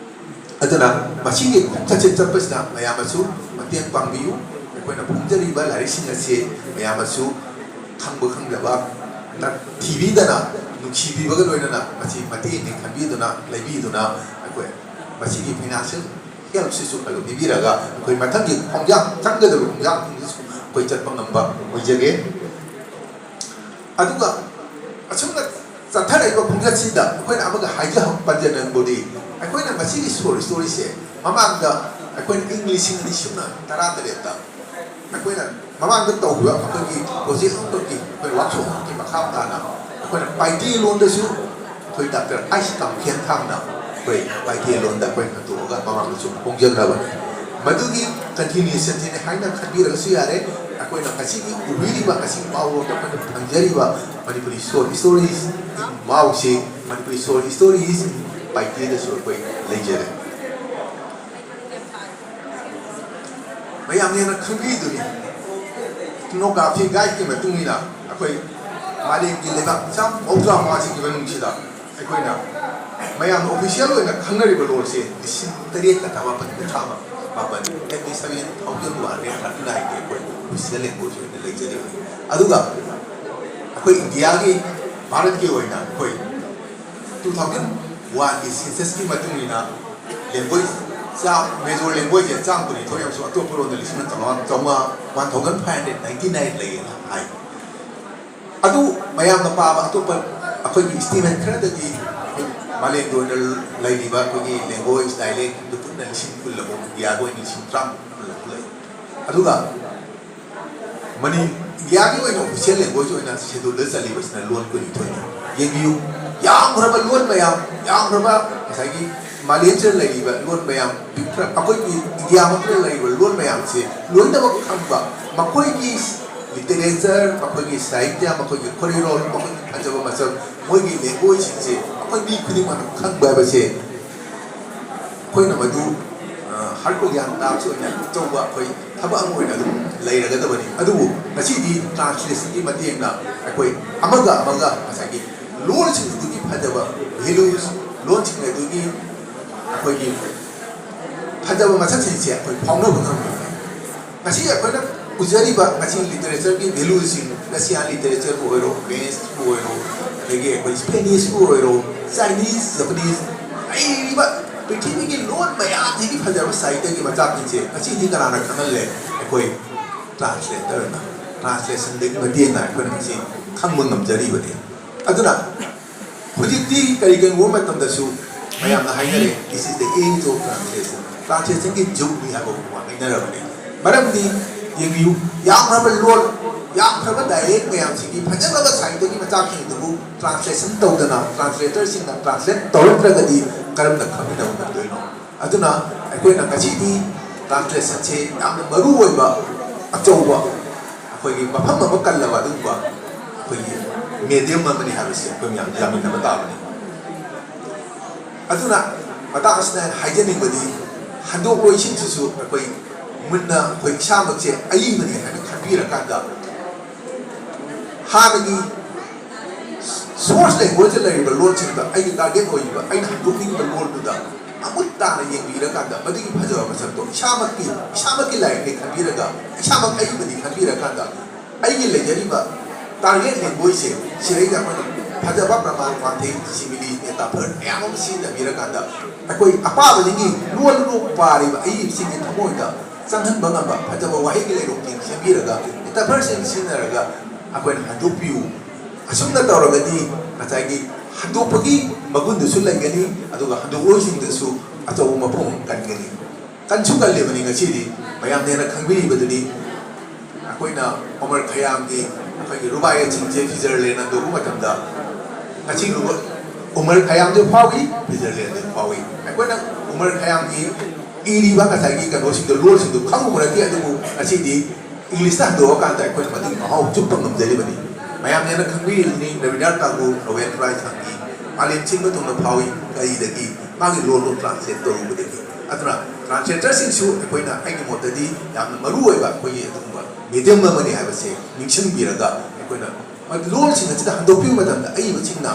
ꯑꯗꯨꯅ ꯃꯁꯤꯒꯤ ꯈꯣꯡꯆꯠꯁꯦ ꯆꯠꯄꯁꯤꯗ ꯃꯌꯥꯝꯅꯁꯨ ꯃꯇꯦꯡ ꯄꯥꯡꯕꯤꯌꯨ꯫ ꯑꯩꯈꯣꯏꯅ ꯐꯣꯡꯖꯔꯤꯕ ꯂꯥꯏꯔꯤꯛꯁꯤꯡ ꯑꯁꯤ ꯃꯌꯥꯝꯅꯁꯨ ꯈꯪꯕ ꯈꯪꯗꯕ ꯊꯤꯕꯤꯗꯅ, ꯅꯨꯡꯁꯤꯕꯤꯕꯒ ꯂꯣꯏꯅꯅ ꯃꯁꯤ ꯃꯇꯦꯡꯅꯤ ꯈꯟꯕꯤꯗꯨꯅ, ꯂꯩꯕꯤꯗꯨꯅ ꯑꯩꯈꯣꯏ ꯃꯁꯤꯒꯤ ꯐꯥꯏꯅꯥꯟꯁꯤꯌꯦꯜ ꯍꯦꯜꯞꯁꯤꯁꯨ ꯈꯔ ꯄꯤꯕꯤꯔꯒ ꯑꯩꯈꯣꯏ ꯃꯊꯪꯒꯤ ꯈꯣꯡꯖꯥꯡ, ꯆꯪꯒꯗꯕ ꯈꯣꯡꯖꯥꯡꯁꯤꯡꯗꯁꯨ ꯑꯩꯈꯣꯏ ꯆꯠꯄ ꯉꯝꯕ ꯑꯣꯏꯖꯒꯦ꯫ ꯑꯗꯨꯒ ꯑꯁꯨꯝꯅ ꯆꯠꯊꯔꯛꯏꯕ ꯈꯣꯡꯆꯠꯁꯤꯗ ꯑꯩꯈꯣꯏꯅ ꯑꯃꯒ ꯍꯥꯏꯖꯍꯧ ꯄꯟꯖꯅꯤꯡꯕꯗꯤ, ꯑꯩꯈꯣꯏꯅ ꯃꯁꯤꯒꯤ ꯁꯣꯔ ꯁ꯭ꯇꯣꯔꯤꯁꯦ ꯃꯃꯥꯡꯗ ꯑꯩꯈꯣꯏꯅ ꯏꯪ ꯂꯤꯁꯤꯡ ꯑꯅꯤ ꯁꯨꯞꯅ ꯇꯔꯥ ꯇꯔꯦꯠꯇ ꯑꯩꯈꯣꯏꯅ ꯃꯃꯥꯡꯗ ꯇꯧꯈꯤꯕ ꯑꯩꯈꯣꯏꯒꯤ ꯄ꯭ꯔꯣꯖꯦꯛ ꯑꯃꯈꯛꯀꯤ, ꯑꯩꯈꯣꯏ ꯋꯥꯛꯁꯣꯞ ꯑꯃꯈꯛꯀꯤ ꯃꯈꯥ ꯇꯥꯅ ꯑꯩꯈꯣꯏꯅ ꯄꯥꯏꯇꯦ ꯂꯣꯟꯗꯁꯨ ꯑꯩꯈꯣꯏ ꯗꯥꯛꯇꯔ ꯑꯥꯏ ꯁꯤ ꯀꯥꯃꯈꯤꯌꯥꯟ ꯊꯥꯡꯅ ꯑꯩꯈꯣꯏ ꯄꯥꯏꯇꯦ ꯂꯣꯟꯗ ꯑꯩꯈꯣꯏ ꯍꯟꯗꯣꯛꯑꯒ ꯃꯃꯥꯡꯗꯁꯨ ꯐꯣꯡꯖꯈ꯭ꯔꯕꯅꯤ꯫ ꯃꯗꯨꯒꯤ ꯀꯟꯇꯤꯅ꯭ꯌꯨꯁꯟꯁꯤꯅꯤ ꯍꯥꯏꯅ ꯈꯟꯕꯤꯔꯒꯁꯨ ꯌꯥꯔꯦ꯫ ꯑꯩꯈꯣꯏꯅ ꯉꯁꯤꯒꯤ ꯎꯕꯤꯔꯤꯕ, ꯉꯁꯤ ꯄꯥꯎꯔꯣꯝꯗ ꯑꯩꯈꯣꯏꯅ ꯐꯪꯖꯔꯤꯕ ꯃꯅꯤꯄꯨꯔꯤ ꯁꯣꯔꯠ ꯁ꯭ꯇꯣꯔꯤꯁ ꯃꯥꯎꯁꯤ, ꯃꯅꯤꯄꯨꯔꯤ ꯁꯣꯔꯠ ꯁ꯭ꯇꯣꯔꯤꯁ ꯄꯥꯏꯇꯦꯗꯁꯨ ꯑꯩꯈꯣꯏ ꯂꯩꯖꯔꯦ꯫ ꯃꯌꯥꯝꯅ ꯍꯦꯟꯅ ꯈꯪꯕꯤꯗꯨꯅꯤ, ꯏꯊꯅꯣꯒ꯭ꯔꯥꯐꯤ ꯒꯥꯏꯗꯀꯤ ꯃꯇꯨꯡ ꯏꯟꯅ ꯑꯩꯈꯣꯏ ꯃꯥꯂꯦꯝꯒꯤ ꯂꯩꯕꯥꯛ ꯆꯥꯝ ꯃꯧꯗ꯭ꯔꯥ ꯃꯉꯥꯁꯤꯒꯤ ꯃꯅꯨꯡꯁꯤꯗ ꯑꯩꯈꯣꯏꯅ ꯃꯌꯥꯝꯅ ꯑꯣꯐꯤꯁꯤꯌꯦꯜ ꯑꯣꯏꯅ ꯈꯪꯅꯔꯤꯕ ꯂꯣꯟꯁꯦ ꯂꯤꯁꯤꯡ ꯇꯔꯦꯠꯀ ꯆꯥꯃꯥꯄꯟ ꯀꯨꯟꯊ꯭ꯔꯥ ꯃꯥꯄꯟ, fifty seven thousand one hundred thirty nine ꯑꯩꯈꯣꯏ ꯑꯣꯐꯤꯁꯤꯌꯦꯜ ꯂꯦꯡꯒ꯭ꯋꯦꯖ ꯑꯣꯏꯅ ꯂꯩꯖꯔꯤꯕꯅꯤ꯫ ꯑꯗꯨꯒ ꯑꯩꯈꯣꯏ ꯏꯟꯗꯤꯌꯥꯒꯤ, ꯚꯥꯔꯠꯀꯤ ꯑꯣꯏꯅ ꯑꯩꯈꯣꯏ ꯇꯨ ꯊꯥꯎꯖꯟ ꯋꯥꯟꯒꯤ ꯁꯦꯟꯁꯁꯀꯤ ꯃꯇꯨꯡ ꯏꯟꯅ ꯂꯦꯡꯒ꯭ꯋꯦꯖ ꯆꯥ-, ꯃꯦꯖꯣꯔ ꯂꯦꯡꯒ꯭ꯋꯦꯖꯁꯦ ꯆꯥꯝꯃ ꯀꯨꯟꯅꯤꯊꯣꯏ ꯑꯃꯁꯨꯡ ꯑꯇꯣꯞꯄ ꯂꯣꯟꯗ ꯂꯤꯁꯤꯡ ꯑꯃ ꯆꯥꯝꯃꯉꯥ, ꯆꯥꯝꯃꯉꯥ, one thousand five hundred ninety nine ꯂꯩꯌꯦꯅ ꯍꯥꯏ꯫ ꯑꯗꯨ ꯃꯌꯥꯝꯅ ꯄꯥꯕ ꯑꯇꯣꯞꯄ ꯑꯩꯈꯣꯏꯒꯤ ꯏꯁꯇꯤꯃꯦꯠ ꯈꯔꯗꯗꯤ ꯃꯥꯂꯦꯝꯒꯤ ꯑꯣꯏꯅ ꯂꯩꯔꯤꯕ ꯑꯩꯈꯣꯏꯒꯤ ꯂꯦꯡꯒ꯭ꯋꯦꯖ ꯗꯥꯏꯂꯦꯛꯇꯨ ꯄꯨꯟꯅ ꯂꯤꯁꯤꯡ ꯀꯨꯟ ꯂꯧꯕ, ꯏꯟꯗꯤꯌꯥꯒꯤ ꯑꯣꯏꯅ ꯂꯤꯁꯤꯡ ꯇꯔꯥꯃꯨꯛ ꯂꯩ꯫ ꯑꯗꯨꯒ ꯃꯅꯤ-, ꯏꯟꯗꯤꯌꯥꯒꯤ ꯑꯣꯏꯅ ꯑꯣꯐꯤꯁꯤꯌꯦꯜ ꯂꯦꯡꯒ꯭ꯋꯦꯖ ꯑꯣꯏꯅ ꯁꯦꯗꯨꯜꯗ ꯆꯜꯂꯤꯕꯁꯤꯅ ꯂꯣꯟ ꯀꯨꯟꯅꯤꯊꯣꯏꯅꯤ꯫ ꯌꯦꯡꯕꯤꯌꯨ, ꯌꯥꯝꯈ꯭ꯔꯕ ꯂꯣꯟ ꯃꯌꯥꯝ, ꯌꯥꯝꯈ꯭ꯔꯕ ꯉꯁꯥꯏꯒꯤ ꯃꯥꯂꯦꯝꯁꯤꯗ ꯂꯩꯔꯤꯕ ꯂꯣꯟ ꯃꯌꯥꯝ, ꯄꯤꯛꯈ꯭ꯔ-, ꯑꯩꯈꯣꯏꯒꯤ ꯏꯟꯗꯤꯌꯥꯃꯛꯇꯗ ꯂꯩꯔꯤꯕ ꯂꯣꯟ ꯃꯌꯥꯝꯁꯦ ꯂꯣꯏꯅꯃꯛ ꯈꯪꯕ, ꯃꯈꯣꯏꯒꯤ ꯂꯤꯇꯔꯦꯆꯔ, ꯃꯈꯣꯏꯒꯤ ꯁꯥꯍꯤꯇ꯭ꯌ, ꯃꯈꯣꯏꯒꯤ ꯈꯣꯔꯤꯔꯣꯜ, ꯃꯈꯣꯏꯒꯤ ꯐꯖꯕ ꯃꯁꯛ, ꯃꯣꯏꯒꯤ ꯂꯦꯡꯒ꯭ꯋꯦꯖꯁꯤꯡꯁꯦ ꯑꯩꯈꯣꯏ ꯃꯤ ꯈꯨꯗꯤꯡꯃꯛꯅ ꯈꯪꯕ ꯍꯥꯏꯕꯁꯦ ꯑꯩꯈꯣꯏꯅ ꯃꯗꯨ, ꯑ, ꯍꯔ ꯀꯣꯂꯤꯌꯥꯟ ꯇꯥꯛꯁ ꯑꯣꯏꯅ ꯑꯆꯧꯕ ꯑꯩꯈꯣꯏ ꯊꯕꯛ ꯑꯃ ꯑꯣꯏꯅ ꯑꯗꯨꯝ ꯂꯩꯔꯒꯗꯕꯅꯤ꯫ ꯑꯗꯨꯕꯨ ꯉꯁꯤꯗꯤ ꯇ꯭ꯔꯥꯟꯁꯂꯦꯁꯟꯒꯤ ꯃꯇꯦꯡꯅ ꯑꯩꯈꯣꯏ ꯑꯃꯒ ꯑꯃꯒ ꯉꯁꯥꯏꯒꯤ ꯂꯣꯟꯁꯤꯡ ꯑꯗꯨꯒꯤ ꯐꯖꯕ ꯚꯦꯂꯨꯁ, ꯂꯣꯟꯁꯤꯡ ꯑꯗꯨꯒꯤ ꯑꯩꯈꯣꯏꯒꯤ ꯐꯖꯕ ꯃꯁꯛꯁꯤꯡꯁꯦ ꯑꯩꯈꯣꯏ ꯐꯥꯎꯅꯕ ꯉꯝꯃꯤ꯫ ꯉꯁꯤ ꯑꯩꯈꯣꯏꯅ ꯎꯖꯔꯤꯕ ꯉꯁꯤ ꯂꯤꯇꯔꯦꯆꯔꯒꯤ ꯚꯦꯂꯨꯁꯤꯡ, ꯔꯁꯤꯌꯥꯟ ꯂꯤꯇꯔꯦꯆꯔꯕꯨ ꯑꯣꯏꯔꯣ, ꯐ꯭ꯔꯦꯟꯁꯄꯨ ꯑꯣꯏꯔꯣ, ꯑꯗꯒꯤ ꯑꯩꯈꯣꯏ ꯁ꯭ꯄꯦꯅꯤꯁꯄꯨ ꯑꯣꯏꯔꯣ, ꯆꯥꯏꯅꯤꯁ, ꯖꯄꯅꯤꯁ, ꯂꯩꯔꯤꯕ ꯄ꯭ꯔꯤꯊꯤꯕꯤꯒꯤ ꯂꯣꯟ ꯃꯌꯥꯝꯁꯤꯒꯤ ꯐꯖꯔꯕ ꯁꯥꯍꯤꯇ꯭ꯌꯒꯤ ꯃꯆꯥꯛꯁꯤꯡꯁꯦ ꯉꯁꯤꯗꯤ ꯀꯅꯥꯅ ꯈꯪꯍꯜꯂꯦ? ꯑꯩꯈꯣꯏ ꯇ꯭ꯔꯥꯟꯁꯂꯦꯇꯔꯅ, ꯇ꯭ꯔꯥꯟꯁꯂꯦꯁꯟꯗꯒꯤ ꯃꯇꯦꯡꯅ ꯑꯩꯈꯣꯏꯅ ꯉꯁꯤ ꯈꯪꯕ ꯉꯝꯖꯔꯤꯕꯅꯤ꯫ ꯑꯗꯨꯅ ꯍꯧꯖꯤꯛꯇꯤ ꯀꯔꯤꯒꯨꯝꯕ ꯃꯇꯝꯗꯁꯨ ꯃꯌꯥꯝꯅ ꯍꯥꯏꯅꯔꯦ, "This is the age of translation." ꯇ꯭ꯔꯥꯟꯁꯂꯦꯁꯟꯒꯤ ꯖꯨꯒꯅꯤ ꯍꯥꯏꯕ ꯋꯥ ꯍꯥꯏꯅꯔꯕꯅꯤ꯫ ꯃꯔꯝꯗꯤ ꯌꯦꯡꯕꯤꯌꯨ, ꯌꯥꯝꯈ꯭ꯔꯕ ꯂꯣꯟ, ꯌꯥꯝꯈ꯭ꯔꯕ ꯗꯥꯏꯂꯦꯛ ꯃꯌꯥꯝꯁꯤꯒꯤ ꯐꯖꯈ꯭ꯔꯕ ꯁꯥꯍꯤꯇ꯭ꯌꯒꯤ ꯃꯆꯥꯛꯁꯤꯡ ꯑꯗꯨꯕꯨ ꯇ꯭ꯔꯥꯟꯁꯂꯦꯁꯟ ꯇꯧꯗꯅ, ꯇ꯭ꯔꯥꯟꯁꯂꯦꯇꯔꯁꯤꯡꯅ ꯇ꯭ꯔꯥꯟꯁꯂꯦꯠ ꯇꯧꯔꯛꯇ꯭ꯔꯒꯗꯤ ꯀꯔꯝꯅ ꯈꯪꯃꯤꯟꯅꯕ ꯉꯝꯗꯣꯏꯅꯣ? ꯑꯗꯨꯅ ꯑꯩꯈꯣꯏꯅ ꯉꯁꯤꯗꯤ ꯇ꯭ꯔꯥꯟꯁꯂꯦꯁꯟꯁꯦ ꯌꯥꯝꯅ ꯃꯔꯨ ꯑꯣꯏꯕ, ꯑꯆꯧꯕ, ꯑꯩꯈꯣꯏꯒꯤ ꯃꯐꯝ ꯑꯃ ꯀꯜꯂꯕ ꯑꯗꯨꯒꯨꯝꯕ ꯑꯩꯈꯣꯏꯒꯤ ꯃꯦꯗꯤꯌꯝ ꯑꯃꯅꯤ ꯍꯥꯏꯕꯁꯤ ꯑꯩꯈꯣꯏ ꯃꯌꯥꯝ ꯌꯥꯃꯤꯟꯅꯕ ꯇꯥꯕꯅꯤ꯫ ꯑꯗꯨꯅ ꯃꯇꯥꯡ ꯑꯁꯤꯗ ꯍꯥꯏꯖꯅꯤꯡꯕꯗꯤ, ꯍꯟꯗꯣꯛꯂꯣꯏꯁꯤꯟꯁꯤꯁꯨ ꯑꯩꯈꯣꯏ ꯃꯨꯟꯅ ꯑꯩꯈꯣꯏ ꯏꯁꯥꯃꯛꯁꯦ ꯑꯏꯕꯅꯤ ꯍꯥꯏꯅ ꯈꯟꯕꯤꯔꯀꯥꯟꯗ, ꯍꯥꯟꯅꯒꯤ Source language ꯂꯩꯔꯤꯕ ꯂꯣꯟꯁꯤꯡꯗ ꯑꯩꯒꯤ target ꯑꯣꯏꯔꯤꯕ, ꯑꯩꯅ ꯍꯟꯗꯣꯛꯅꯤꯡꯉꯤꯕ ꯂꯣꯟꯗꯨꯗ ꯃꯃꯨꯠ ꯇꯥꯅ ꯌꯦꯡꯕꯤꯔꯀꯥꯟꯗ, ꯃꯗꯨꯒꯤ ꯐꯖꯕ ꯃꯁꯛꯇꯣ ꯏꯁꯥꯃꯛꯀꯤ, ꯏꯁꯥꯃꯛꯀꯤ ꯂꯥꯏꯔꯤꯛꯅꯤ ꯈꯟꯕꯤꯔꯒ, ꯏꯁꯥꯃꯛ ꯑꯏꯕꯅꯤ ꯈꯟꯕꯤꯔꯀꯥꯟꯗ, ꯑꯩꯒꯤ ꯂꯩꯖꯔꯤꯕ target languageꯁꯦ, ꯁꯤꯗꯩꯗ ꯑꯩꯈꯣꯏꯅ ꯐꯖꯕ ꯄ꯭ꯔꯃꯥꯟ, ꯋꯥꯡꯊꯩ, simile, metaphor ꯃꯌꯥꯝ ꯑꯃ ꯁꯤꯖꯤꯟꯅꯕꯤꯔꯀꯥꯟꯗ, ꯑꯩꯈꯣꯏ ꯑꯄꯥꯕꯁꯤꯡꯒꯤ ꯂꯣꯟ ꯂꯣꯟ ꯄꯥꯔꯤꯕ ꯑꯏꯕꯁꯤꯡꯒꯤ ꯊꯃꯣꯏꯗ ꯆꯪꯍꯟꯕ ꯉꯝꯕ ꯐꯖꯕ ꯋꯥꯍꯩꯒꯤ ꯂꯩꯔꯣꯡꯁꯤꯡ ꯁꯦꯝꯕꯤꯔꯒ, metaphorꯁꯤꯡ ꯁꯤꯖꯤꯟꯅꯔꯒ ꯑꯩꯈꯣꯏꯅ ꯍꯟꯗꯣꯛꯄꯤꯌꯨ꯫ ꯑꯁꯨꯝꯅ ꯇꯧꯔꯒꯗꯤ ꯉꯁꯥꯏꯒꯤ ꯍꯟꯗꯣꯛꯄꯒꯤ ꯃꯒꯨꯟꯗꯨꯁꯨ ꯂꯩꯒꯅꯤ, ꯑꯗꯨꯒ ꯍꯟꯗꯣꯛꯂꯣꯏꯁꯤꯡꯗꯁꯨ ꯑꯆꯧꯕ ꯃꯐꯝ ꯑꯃ ꯀꯟꯒꯅꯤ꯫ ꯀꯟꯁꯨ ꯀꯜꯂꯤꯕꯅꯤ ꯉꯁꯤꯗꯤ, ꯃꯌꯥꯝꯅ ꯍꯦꯟꯅ ꯈꯪꯕꯤꯔꯤꯕꯗꯨꯅꯤ꯫ ꯑꯩꯈꯣꯏꯅ ꯑꯣꯃꯔ ꯈꯌꯥꯝꯒꯤ ꯑꯩꯈꯣꯏꯒꯤ ꯔꯨꯕꯥꯏꯌꯥꯠꯁꯤꯡꯁꯦ ꯐꯤꯖꯔꯂꯦꯟ ꯍꯟꯗꯣꯛꯄ ꯃꯇꯝꯗ, ꯉꯁꯤ ꯔꯨꯕ-, ꯑꯣꯃꯔ ꯈꯌꯥꯝꯁꯨ ꯐꯥꯎꯏ, ꯐꯤꯖꯔꯂꯦꯟꯁꯨ ꯐꯥꯎꯏ꯫ ꯑꯩꯈꯣꯏꯅ ꯑꯣꯃꯔ ꯈꯌꯥꯝꯒꯤ ꯏꯔꯤꯕ ꯉꯁꯥꯏꯒꯤ ꯀꯩꯅꯣꯁꯤꯡꯗꯣ, ꯂꯣꯜꯁꯤꯡꯗꯣ ꯈꯪꯉꯨꯕ ꯅꯠꯇꯦ, ꯑꯗꯨꯕꯨ ꯉꯁꯤꯗꯤ ꯏꯪꯂꯤꯁꯇ ꯍꯟꯗꯣꯛꯑꯀꯥꯟꯗ ꯑꯩꯈꯣꯏꯅ ꯃꯗꯨꯒꯤ ꯃꯍꯥꯎ ꯆꯨꯞꯄ ꯉꯝꯖꯔꯤꯕꯅꯤ꯫ ꯃꯌꯥꯝꯅ ꯍꯦꯟꯅ ꯈꯪꯕꯤꯔꯤꯕꯅꯤ, ꯔꯕꯤꯟꯗ꯭ꯔꯅꯥꯊ ꯇꯥꯒꯣꯔ, ꯅꯣꯕꯦꯜ ꯄ꯭ꯔꯥꯏꯖ ꯐꯪꯈꯤ, ꯃꯥꯂꯦꯝ ꯁꯤꯟꯕ ꯊꯨꯡꯅ ꯐꯥꯎꯏ꯫ ꯀꯔꯤꯗꯒꯤ? ꯃꯥꯒꯤ ꯂꯣꯜꯗꯣ translate ꯇꯧꯔꯨꯕꯗꯒꯤ꯫ ꯑꯗꯨꯅ translatorꯁꯤꯡꯁꯨ ꯑꯩꯈꯣꯏꯅ, ꯑꯩꯒꯤ ꯃꯣꯠꯇꯗꯤ, ꯌꯥꯝꯅ ꯃꯔꯨ ꯑꯣꯏꯕ ꯑꯩꯈꯣꯏꯒꯤ ꯑꯗꯨꯒꯨꯝꯕ medium ꯑꯃꯅꯤ ꯍꯥꯏꯕꯁꯦ ꯅꯤꯡꯁꯤꯡꯕꯤꯔꯒ, ꯑꯩꯈꯣꯏꯅ ꯂꯣꯜꯁꯤꯡ ꯑꯁꯤꯗ ꯍꯟꯗꯣꯛꯄꯤꯕ ꯃꯇꯝꯗ, ꯑꯏꯕꯁꯤꯡꯅ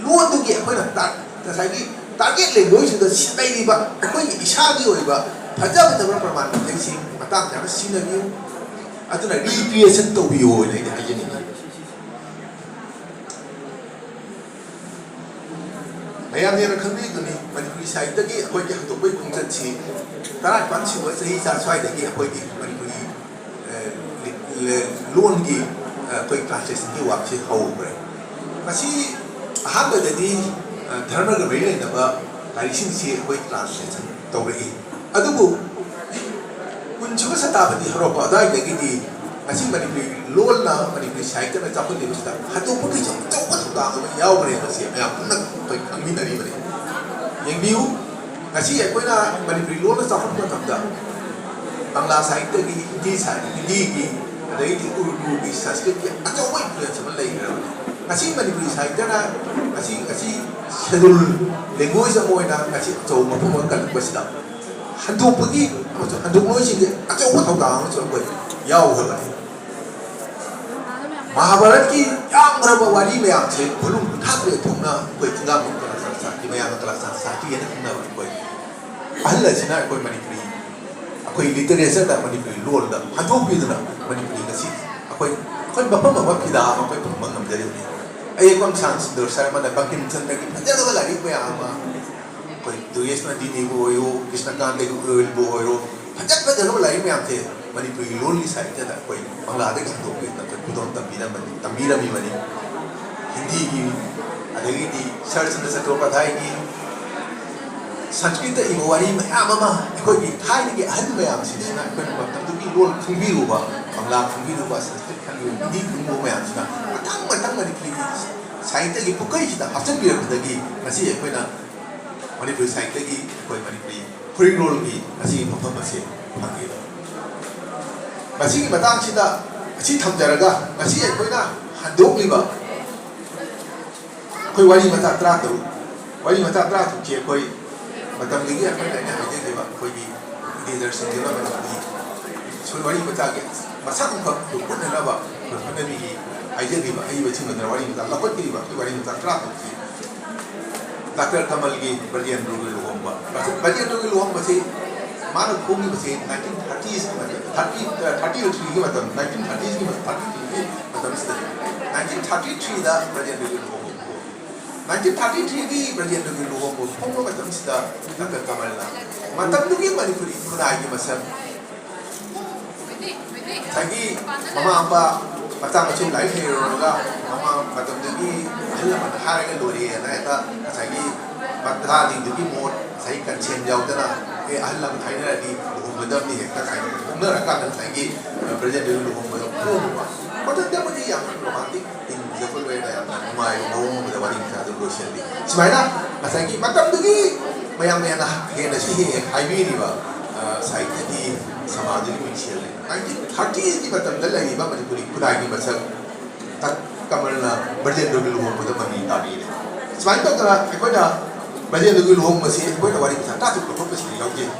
ꯂꯣꯟꯗꯨꯒꯤ ꯑꯩꯈꯣꯏꯅ ꯇꯥ-, ꯉꯁꯥꯏꯒꯤ target language꯫ ꯁꯤꯗ ꯂꯩꯔꯤꯕ ꯑꯩꯈꯣꯏꯒꯤ ꯏꯁꯥꯒꯤ ꯑꯣꯏꯕ ꯐꯖ ꯐꯖꯕ ꯄ꯭ꯔꯃꯥꯟ ꯃꯈꯩꯁꯤꯡ ꯃꯇꯥꯡ ꯆꯥꯅ ꯁꯤꯖꯤꯟꯅꯕꯤꯌꯨ꯫ ꯑꯗꯨꯅ recreation ꯇꯧꯕꯤꯌꯨ ꯍꯥꯏꯅ ꯑꯩꯅ ꯍꯥꯏꯖꯅꯤꯡꯉꯤ꯫ ꯃꯌꯥꯝꯅ ꯍꯦꯟꯅ ꯈꯪꯕꯤꯗꯨꯅꯤ, ꯃꯅꯤꯄꯨꯔꯤ ꯁꯥꯍꯤꯇ꯭ꯌꯒꯤ ꯑꯩꯈꯣꯏꯒꯤ ꯍꯟꯗꯣꯛꯄꯒꯤ ꯈꯣꯡꯆꯠꯁꯤ ꯇꯔꯥꯅꯤꯄꯥꯟ ꯁꯨꯕ ꯆꯍꯤꯆꯥ ꯁ꯭ꯋꯥꯏꯗꯒꯤ ꯑꯩꯈꯣꯏꯒꯤ ꯃꯅꯤꯄꯨꯔꯤ, ꯑ, ꯂꯤ-, ꯂ-, ꯂꯣꯟꯒꯤ, ꯑ, ꯑꯩꯈꯣꯏ translationꯒꯤ workꯁꯤ ꯍꯧꯈ꯭ꯔꯦ꯫ ꯃꯁꯤ ꯑꯍꯥꯟꯕꯗꯗꯤ, ꯑ, ꯙꯔꯃꯒ ꯃꯔꯤ ꯂꯩꯅꯕ ꯂꯥꯏꯔꯤꯛꯁꯤꯡꯁꯤ ꯑꯩꯈꯣꯏ translation ꯇꯧꯔꯛꯏ꯫ ꯑꯗꯨꯕꯨ ꯀꯨꯟꯁꯨꯕ ꯁꯇꯥꯕꯗꯤ ꯍꯧꯔꯛꯄ ꯑꯗꯨꯋꯥꯏꯗꯒꯤꯗꯤ ꯉꯁꯤ ꯃꯅꯤꯄꯨꯔꯤ ꯂꯣꯟꯅ, ꯃꯅꯤꯄꯨꯔꯤ ꯁꯥꯍꯤꯇ꯭ꯌꯅ ꯆꯥꯎꯈꯠꯂꯤꯕꯁꯤꯗ ꯍꯟꯗꯣꯛꯄꯒꯤꯁꯨ ꯑꯆꯧꯕ ꯊꯧꯗꯥꯡ ꯑꯃ ꯌꯥꯎꯈ꯭ꯔꯦ ꯍꯥꯏꯕꯁꯤ ꯃꯌꯥꯝ ꯄꯨꯝꯅ ꯑꯩꯈꯣꯏ ꯈꯪꯃꯤꯟꯅꯔꯤꯕꯅꯤ꯫ ꯌꯦꯡꯕꯤꯌꯨ, ꯉꯁꯤ ꯑꯩꯈꯣꯏꯅ ꯃꯅꯤꯄꯨꯔꯤ ꯂꯣꯟꯅ ꯆꯥꯎꯈꯠꯄ ꯃꯇꯝꯗ ꯕꯪꯂꯥ ꯁꯥꯍꯤꯇ꯭ꯌꯒꯤ, ꯍꯤꯟꯗꯤ ꯁꯥꯍꯤꯇ꯭ꯌ, ꯍꯤꯟꯗꯤꯒꯤ, ꯑꯗꯩꯗꯤ ꯎꯔꯗꯨꯒꯤ, ꯁꯪꯁꯀ꯭ꯔꯤꯠꯀꯤ ꯑꯆꯧꯕ influence ꯑꯃ ꯂꯩꯈ꯭ꯔꯕꯅꯤ꯫ ꯉꯁꯤ ꯃꯅꯤꯄꯨꯔꯤ ꯁꯥꯍꯤꯇ꯭ꯌꯅ ꯉꯁꯤ, ꯉꯁꯤ schedule language ꯑꯃ ꯑꯣꯏꯅ ꯉꯁꯤ ꯑꯆꯧꯕ ꯃꯐꯝ ꯑꯃ ꯀꯜꯂꯛꯄꯁꯤꯗ ꯍꯟꯗꯣꯛꯄꯒꯤ ꯑꯃꯁꯨꯡ ꯍꯟꯗꯣꯛꯂꯣꯏꯁꯤꯡꯒꯤ ꯑꯆꯧꯕ ꯊꯧꯗꯥꯡ ꯑꯃꯁꯨ ꯑꯩꯈꯣꯏ ꯌꯥꯎꯈ꯭ꯔꯕꯅꯤ꯫ ꯃꯍꯥꯚꯥꯔꯠꯀꯤ ꯌꯥꯝꯈ꯭ꯔꯕ ꯋꯥꯔꯤ ꯃꯌꯥꯝꯁꯦ volume ꯀꯨꯟꯊ꯭ꯔꯥ ꯇꯔꯦꯠ ꯊꯣꯛꯅ ꯑꯩꯈꯣꯏ ꯊꯤꯡꯒꯥꯡꯕꯝ ꯀꯂꯥ ꯁꯪꯁꯊꯥꯒꯤ ꯃꯌꯥꯝꯅ ꯀꯂꯥ ꯁꯪꯁꯊꯥꯒꯤ ꯍꯥꯏꯅ ꯈꯪꯅꯕ ꯑꯩꯈꯣꯏ ꯑꯍꯜ ꯑꯁꯤꯅ ꯑꯩꯈꯣꯏ ꯃꯅꯤꯄꯨꯔꯤ, ꯑꯩꯈꯣꯏ literature ꯗ, ꯃꯅꯤꯄꯨꯔꯤ ꯂꯣꯟꯗ ꯍꯟꯗꯣꯛꯄꯤꯗꯨꯅ ꯃꯅꯤꯄꯨꯔꯤ ꯉꯁꯤ ꯑꯩꯈꯣꯏ, ꯑꯩꯈꯣꯏ ꯃꯐꯝ ꯑꯃ ꯐꯤꯗꯥ ꯑꯃ ꯑꯩꯈꯣꯏ ꯐꯪꯕ ꯉꯝꯖꯔꯤꯕꯅꯤ꯫ ꯑꯌꯦꯛꯄꯝ ꯁꯥꯟ ꯁꯨꯟꯗꯔ ꯁꯔꯃꯅ ꯕꯪꯀꯤꯝ ꯆꯟꯗ꯭ꯔꯒꯤ ꯐꯖꯔꯕ ꯂꯥꯏꯔꯤꯛ ꯃꯌꯥꯝ ꯑꯃ, ꯑꯩꯈꯣꯏ ꯗꯨꯔꯒꯦꯁ ꯅꯟꯗꯤꯅꯤꯕꯨ ꯑꯣꯏꯔꯣ, ꯀ꯭ꯔꯤꯁꯅꯀꯥꯟꯇꯒꯤ ꯑꯣꯏꯕꯨ ꯑꯣꯏꯔꯣ, ꯐꯖ ꯐꯖꯔꯕ ꯂꯥꯏꯔꯤꯛ ꯃꯌꯥꯝꯁꯦ ꯃꯅꯤꯄꯨꯔꯤ ꯂꯣꯟꯒꯤ ꯁꯥꯍꯤꯇ꯭ꯌꯗ ꯑꯩꯈꯣꯏ ꯕꯪꯒ꯭ꯂꯥꯗꯒꯤ ꯍꯟꯗꯣꯛꯄꯤꯗꯅ ꯑꯩꯈꯣꯏ ꯈꯨꯗꯣꯜ ꯇꯝꯕꯤꯔꯝꯕꯅꯤ, ꯇꯝꯕꯤꯔꯝꯃꯤꯕꯅꯤ꯫ ꯍꯤꯟꯗꯤꯒꯤ, ꯑꯗꯒꯤꯗꯤ ꯁꯔꯠꯆꯟꯗ꯭ꯔ ꯆꯠꯇꯣꯄꯥꯙ꯭ꯌꯥꯏꯒꯤ ꯁꯪꯁꯀ꯭ꯔꯤꯠꯇ ꯏꯕ ꯋꯥꯔꯤ ꯃꯌꯥꯝ ꯑꯃ ꯑꯩꯈꯣꯏꯒꯤ ꯊꯥꯏꯅꯒꯤ ꯑꯍꯜ ꯃꯌꯥꯝꯁꯤꯡꯁꯤꯅ ꯑꯩꯈꯣꯏꯅ ꯃꯇꯝꯗꯨꯒꯤ ꯂꯣꯟ ꯈꯪꯕꯤꯔꯨꯕ, ꯕꯪꯒ꯭ꯂꯥ ꯈꯪꯕꯤꯔꯨꯕ, ꯁꯪꯁꯀ꯭ꯔꯤꯠ ꯈꯪꯕꯤꯔꯨꯕ, ꯍꯤꯟꯗꯤ ꯈꯪꯕꯤꯔꯨꯕ ꯃꯌꯥꯝꯁꯤꯅ ꯃꯊꯪ ꯃꯊꯪ ꯃꯅꯤꯄꯨꯔꯤꯒꯤ ꯁꯥꯍꯤꯇ꯭ꯌꯒꯤ ꯄꯨꯈꯩꯁꯤꯗ ꯍꯥꯞꯆꯤꯟꯕꯤꯔꯛꯄꯗꯒꯤ ꯉꯁꯤ ꯑꯩꯈꯣꯏꯅ ꯃꯅꯤꯄꯨꯔꯤ ꯁꯥꯍꯤꯇ꯭ꯌꯒꯤ, ꯑꯩꯈꯣꯏ ꯃꯅꯤꯄꯨꯔꯤ ꯐꯨꯔꯤꯠꯂꯣꯜꯒꯤ ꯉꯁꯤꯒꯤ ꯃꯐꯝ ꯑꯁꯦ ꯐꯪꯉꯦ꯫ ꯃꯁꯤꯒꯤ ꯃꯇꯥꯡꯁꯤꯗ ꯑꯁꯤ ꯊꯝꯖꯔꯒ, ꯉꯁꯤ ꯑꯩꯈꯣꯏꯅ ꯍꯟꯗꯣꯛꯂꯤꯕ ꯑꯩꯈꯣꯏ ꯋꯥꯔꯤ ꯃꯆꯥ ꯇꯔꯥꯇꯔꯨꯛ, ꯋꯥꯔꯤ ꯃꯆꯥ ꯇꯔꯥꯇꯔꯨꯛꯁꯤ ꯑꯩꯈꯣꯏ ꯃꯇꯝꯗꯨꯒꯤ ꯑꯩꯈꯣꯏꯅ ꯑꯩꯅ ꯍꯥꯏꯖꯈꯤꯕ ꯑꯩꯈꯣꯏꯒꯤ ꯏꯗꯤꯇꯔꯁꯤꯡꯗꯨꯅ ꯃꯇꯝꯗꯨꯒꯤ ꯋꯥꯔꯤ ꯃꯆꯥꯒꯤ ꯃꯁꯛ ꯑꯃꯈꯛ ꯎꯠꯅꯅꯕ ꯑꯩꯈꯣꯏ ꯍꯣꯠꯅꯕꯤꯈꯤ꯫ ꯍꯥꯏꯖꯈꯤꯕ ꯑꯏꯕꯁꯤꯡ ꯑꯗꯨꯅ ꯋꯥꯔꯤ ꯃꯆꯥ ꯂꯧꯈꯠꯄꯤꯔꯤꯕ ꯑꯩꯈꯣꯏ ꯋꯥꯔꯤ ꯃꯆꯥ ꯇꯔꯥꯇꯔꯨꯛꯁꯤ ꯗꯥꯛꯇꯔ ꯀꯃꯜꯒꯤ ꯕ꯭ꯔꯖꯦꯟꯗ꯭ꯔꯣꯒꯤ ꯂꯨꯍꯣꯡꯕ꯫ ꯕ꯭ꯔꯖꯦꯟꯗ꯭ꯔꯣꯒꯤ ꯂꯨꯍꯣꯡꯕꯁꯤ ꯃꯥꯅ ꯐꯣꯡꯈꯤꯕꯁꯤ nineteen thirties ꯒꯤ ꯃꯇꯝ, thirty, thirty three ꯒꯤ ꯃꯇꯝ, nineteen thirties ꯒꯤ ꯃꯇꯝ, thirty three ꯒꯤ ꯃꯇꯝꯁꯤꯗ, nineteen thirty three ꯗ ꯕ꯭ꯔꯖꯦꯟꯗ꯭ꯔꯣꯒꯤ ꯂꯨꯍꯣꯡꯕ ꯐꯣꯡꯉꯤ꯫ Nineteen thirty three ꯒꯤ ꯕ꯭ꯔꯖꯦꯟꯗ꯭ꯔꯣꯒꯤ ꯂꯨꯍꯣꯡꯕ ꯐꯣꯡꯕ ꯃꯇꯝꯁꯤꯗ ꯗꯥꯛꯇꯔ ꯀꯃꯜꯅ ꯃꯇꯝꯗꯨꯒꯤ ꯃꯅꯤꯄꯨꯔꯤ ꯈꯨꯟꯅꯥꯏꯒꯤ ꯃꯁꯛ, ꯉꯁꯥꯏꯒꯤ ꯃꯃꯥ ꯃꯄꯥ, ꯃꯆꯥ ꯃꯁꯨ ꯂꯥꯏꯔꯤꯛ ꯍꯩꯔꯨꯔꯒ ꯃꯃꯥ, ꯃꯇꯝꯗꯨꯒꯤ ꯑꯍꯜ ꯂꯃꯟ ꯍꯥꯏꯔꯒ ꯂꯣꯏꯔꯦꯅ ꯍꯦꯛꯇ ꯉꯁꯥꯏꯒꯤ ꯃꯆꯥꯁꯤꯡꯗꯨꯒꯤ ꯃꯣꯠ, ꯉꯁꯥꯏꯒꯤ consent ꯌꯥꯎꯗꯅ, "ꯑꯦ, ꯑꯍꯜ ꯂꯃꯟ ꯍꯥꯏꯅꯔꯗꯤ ꯂꯨꯍꯣꯡꯒꯗꯕꯅꯤ" ꯍꯦꯛꯇ ꯀꯥꯏꯅ ꯍꯣꯡꯅꯔꯀꯥꯟꯗ ꯉꯁꯥꯏꯒꯤ, ꯑ, ꯕ꯭ꯔꯖꯦꯟꯗ꯭ꯔꯣꯒꯤ ꯂꯨꯍꯣꯡꯕꯗ ꯍꯣꯡꯕ꯫ ꯃꯇꯝꯗꯨꯗꯕꯨꯗꯤ ꯌꯥꯝ romantic in the way ꯗ ꯌꯥꯝꯅ ꯅꯨꯡꯉꯥꯏꯕ ꯃꯑꯣꯡ ꯑꯃꯗ ꯋꯥꯔꯤ ꯃꯆꯥꯗꯨ ꯂꯣꯏꯁꯤꯜꯂꯤ꯫ ꯁꯨꯃꯥꯏꯅ ꯉꯁꯥꯏꯒꯤ ꯃꯇꯝꯗꯨꯒꯤ ꯃꯌꯥꯝꯅ ꯍꯦꯟꯅ, ꯍꯦꯟꯅꯁꯨ ꯍꯦꯛ ꯍꯦꯛ ꯍꯥꯏꯕꯤꯔꯤꯕ, ꯑ, ꯁꯥꯍꯤꯇ꯭ꯌꯒꯤ ꯁꯃꯥꯖꯒꯤ ꯃꯤꯡꯁꯦꯜ ꯂꯩ꯫ Nineteen thirties ꯀꯤ ꯃꯇꯝꯗ ꯂꯩꯔꯤꯕ ꯃꯅꯤꯄꯨꯔꯤ ꯈꯨꯟꯅꯥꯏꯒꯤ ꯃꯁꯛ ꯗꯥꯛꯇꯔ ꯀꯃꯜꯅ ꯕ꯭ꯔꯖꯦꯟꯗ꯭ꯔꯣꯒꯤ ꯂꯨꯍꯣꯡꯕꯗ ꯃꯃꯤ ꯇꯥꯕꯤꯔꯦ꯫ ꯁꯨꯃꯥꯏꯅ ꯇꯧꯗꯅ ꯑꯩꯈꯣꯏꯅ ꯕ꯭ꯔꯖꯦꯟꯗ꯭ꯔꯣꯒꯤ ꯂꯨꯍꯣꯡꯕꯁꯤ ꯑꯩꯈꯣꯏꯅ ꯋꯥꯔꯤ ꯃꯆꯥ ꯇꯔꯥꯇꯔꯨꯛ ꯂꯧꯈꯠꯄꯁꯤꯗ ꯌꯥꯎꯖꯩ꯫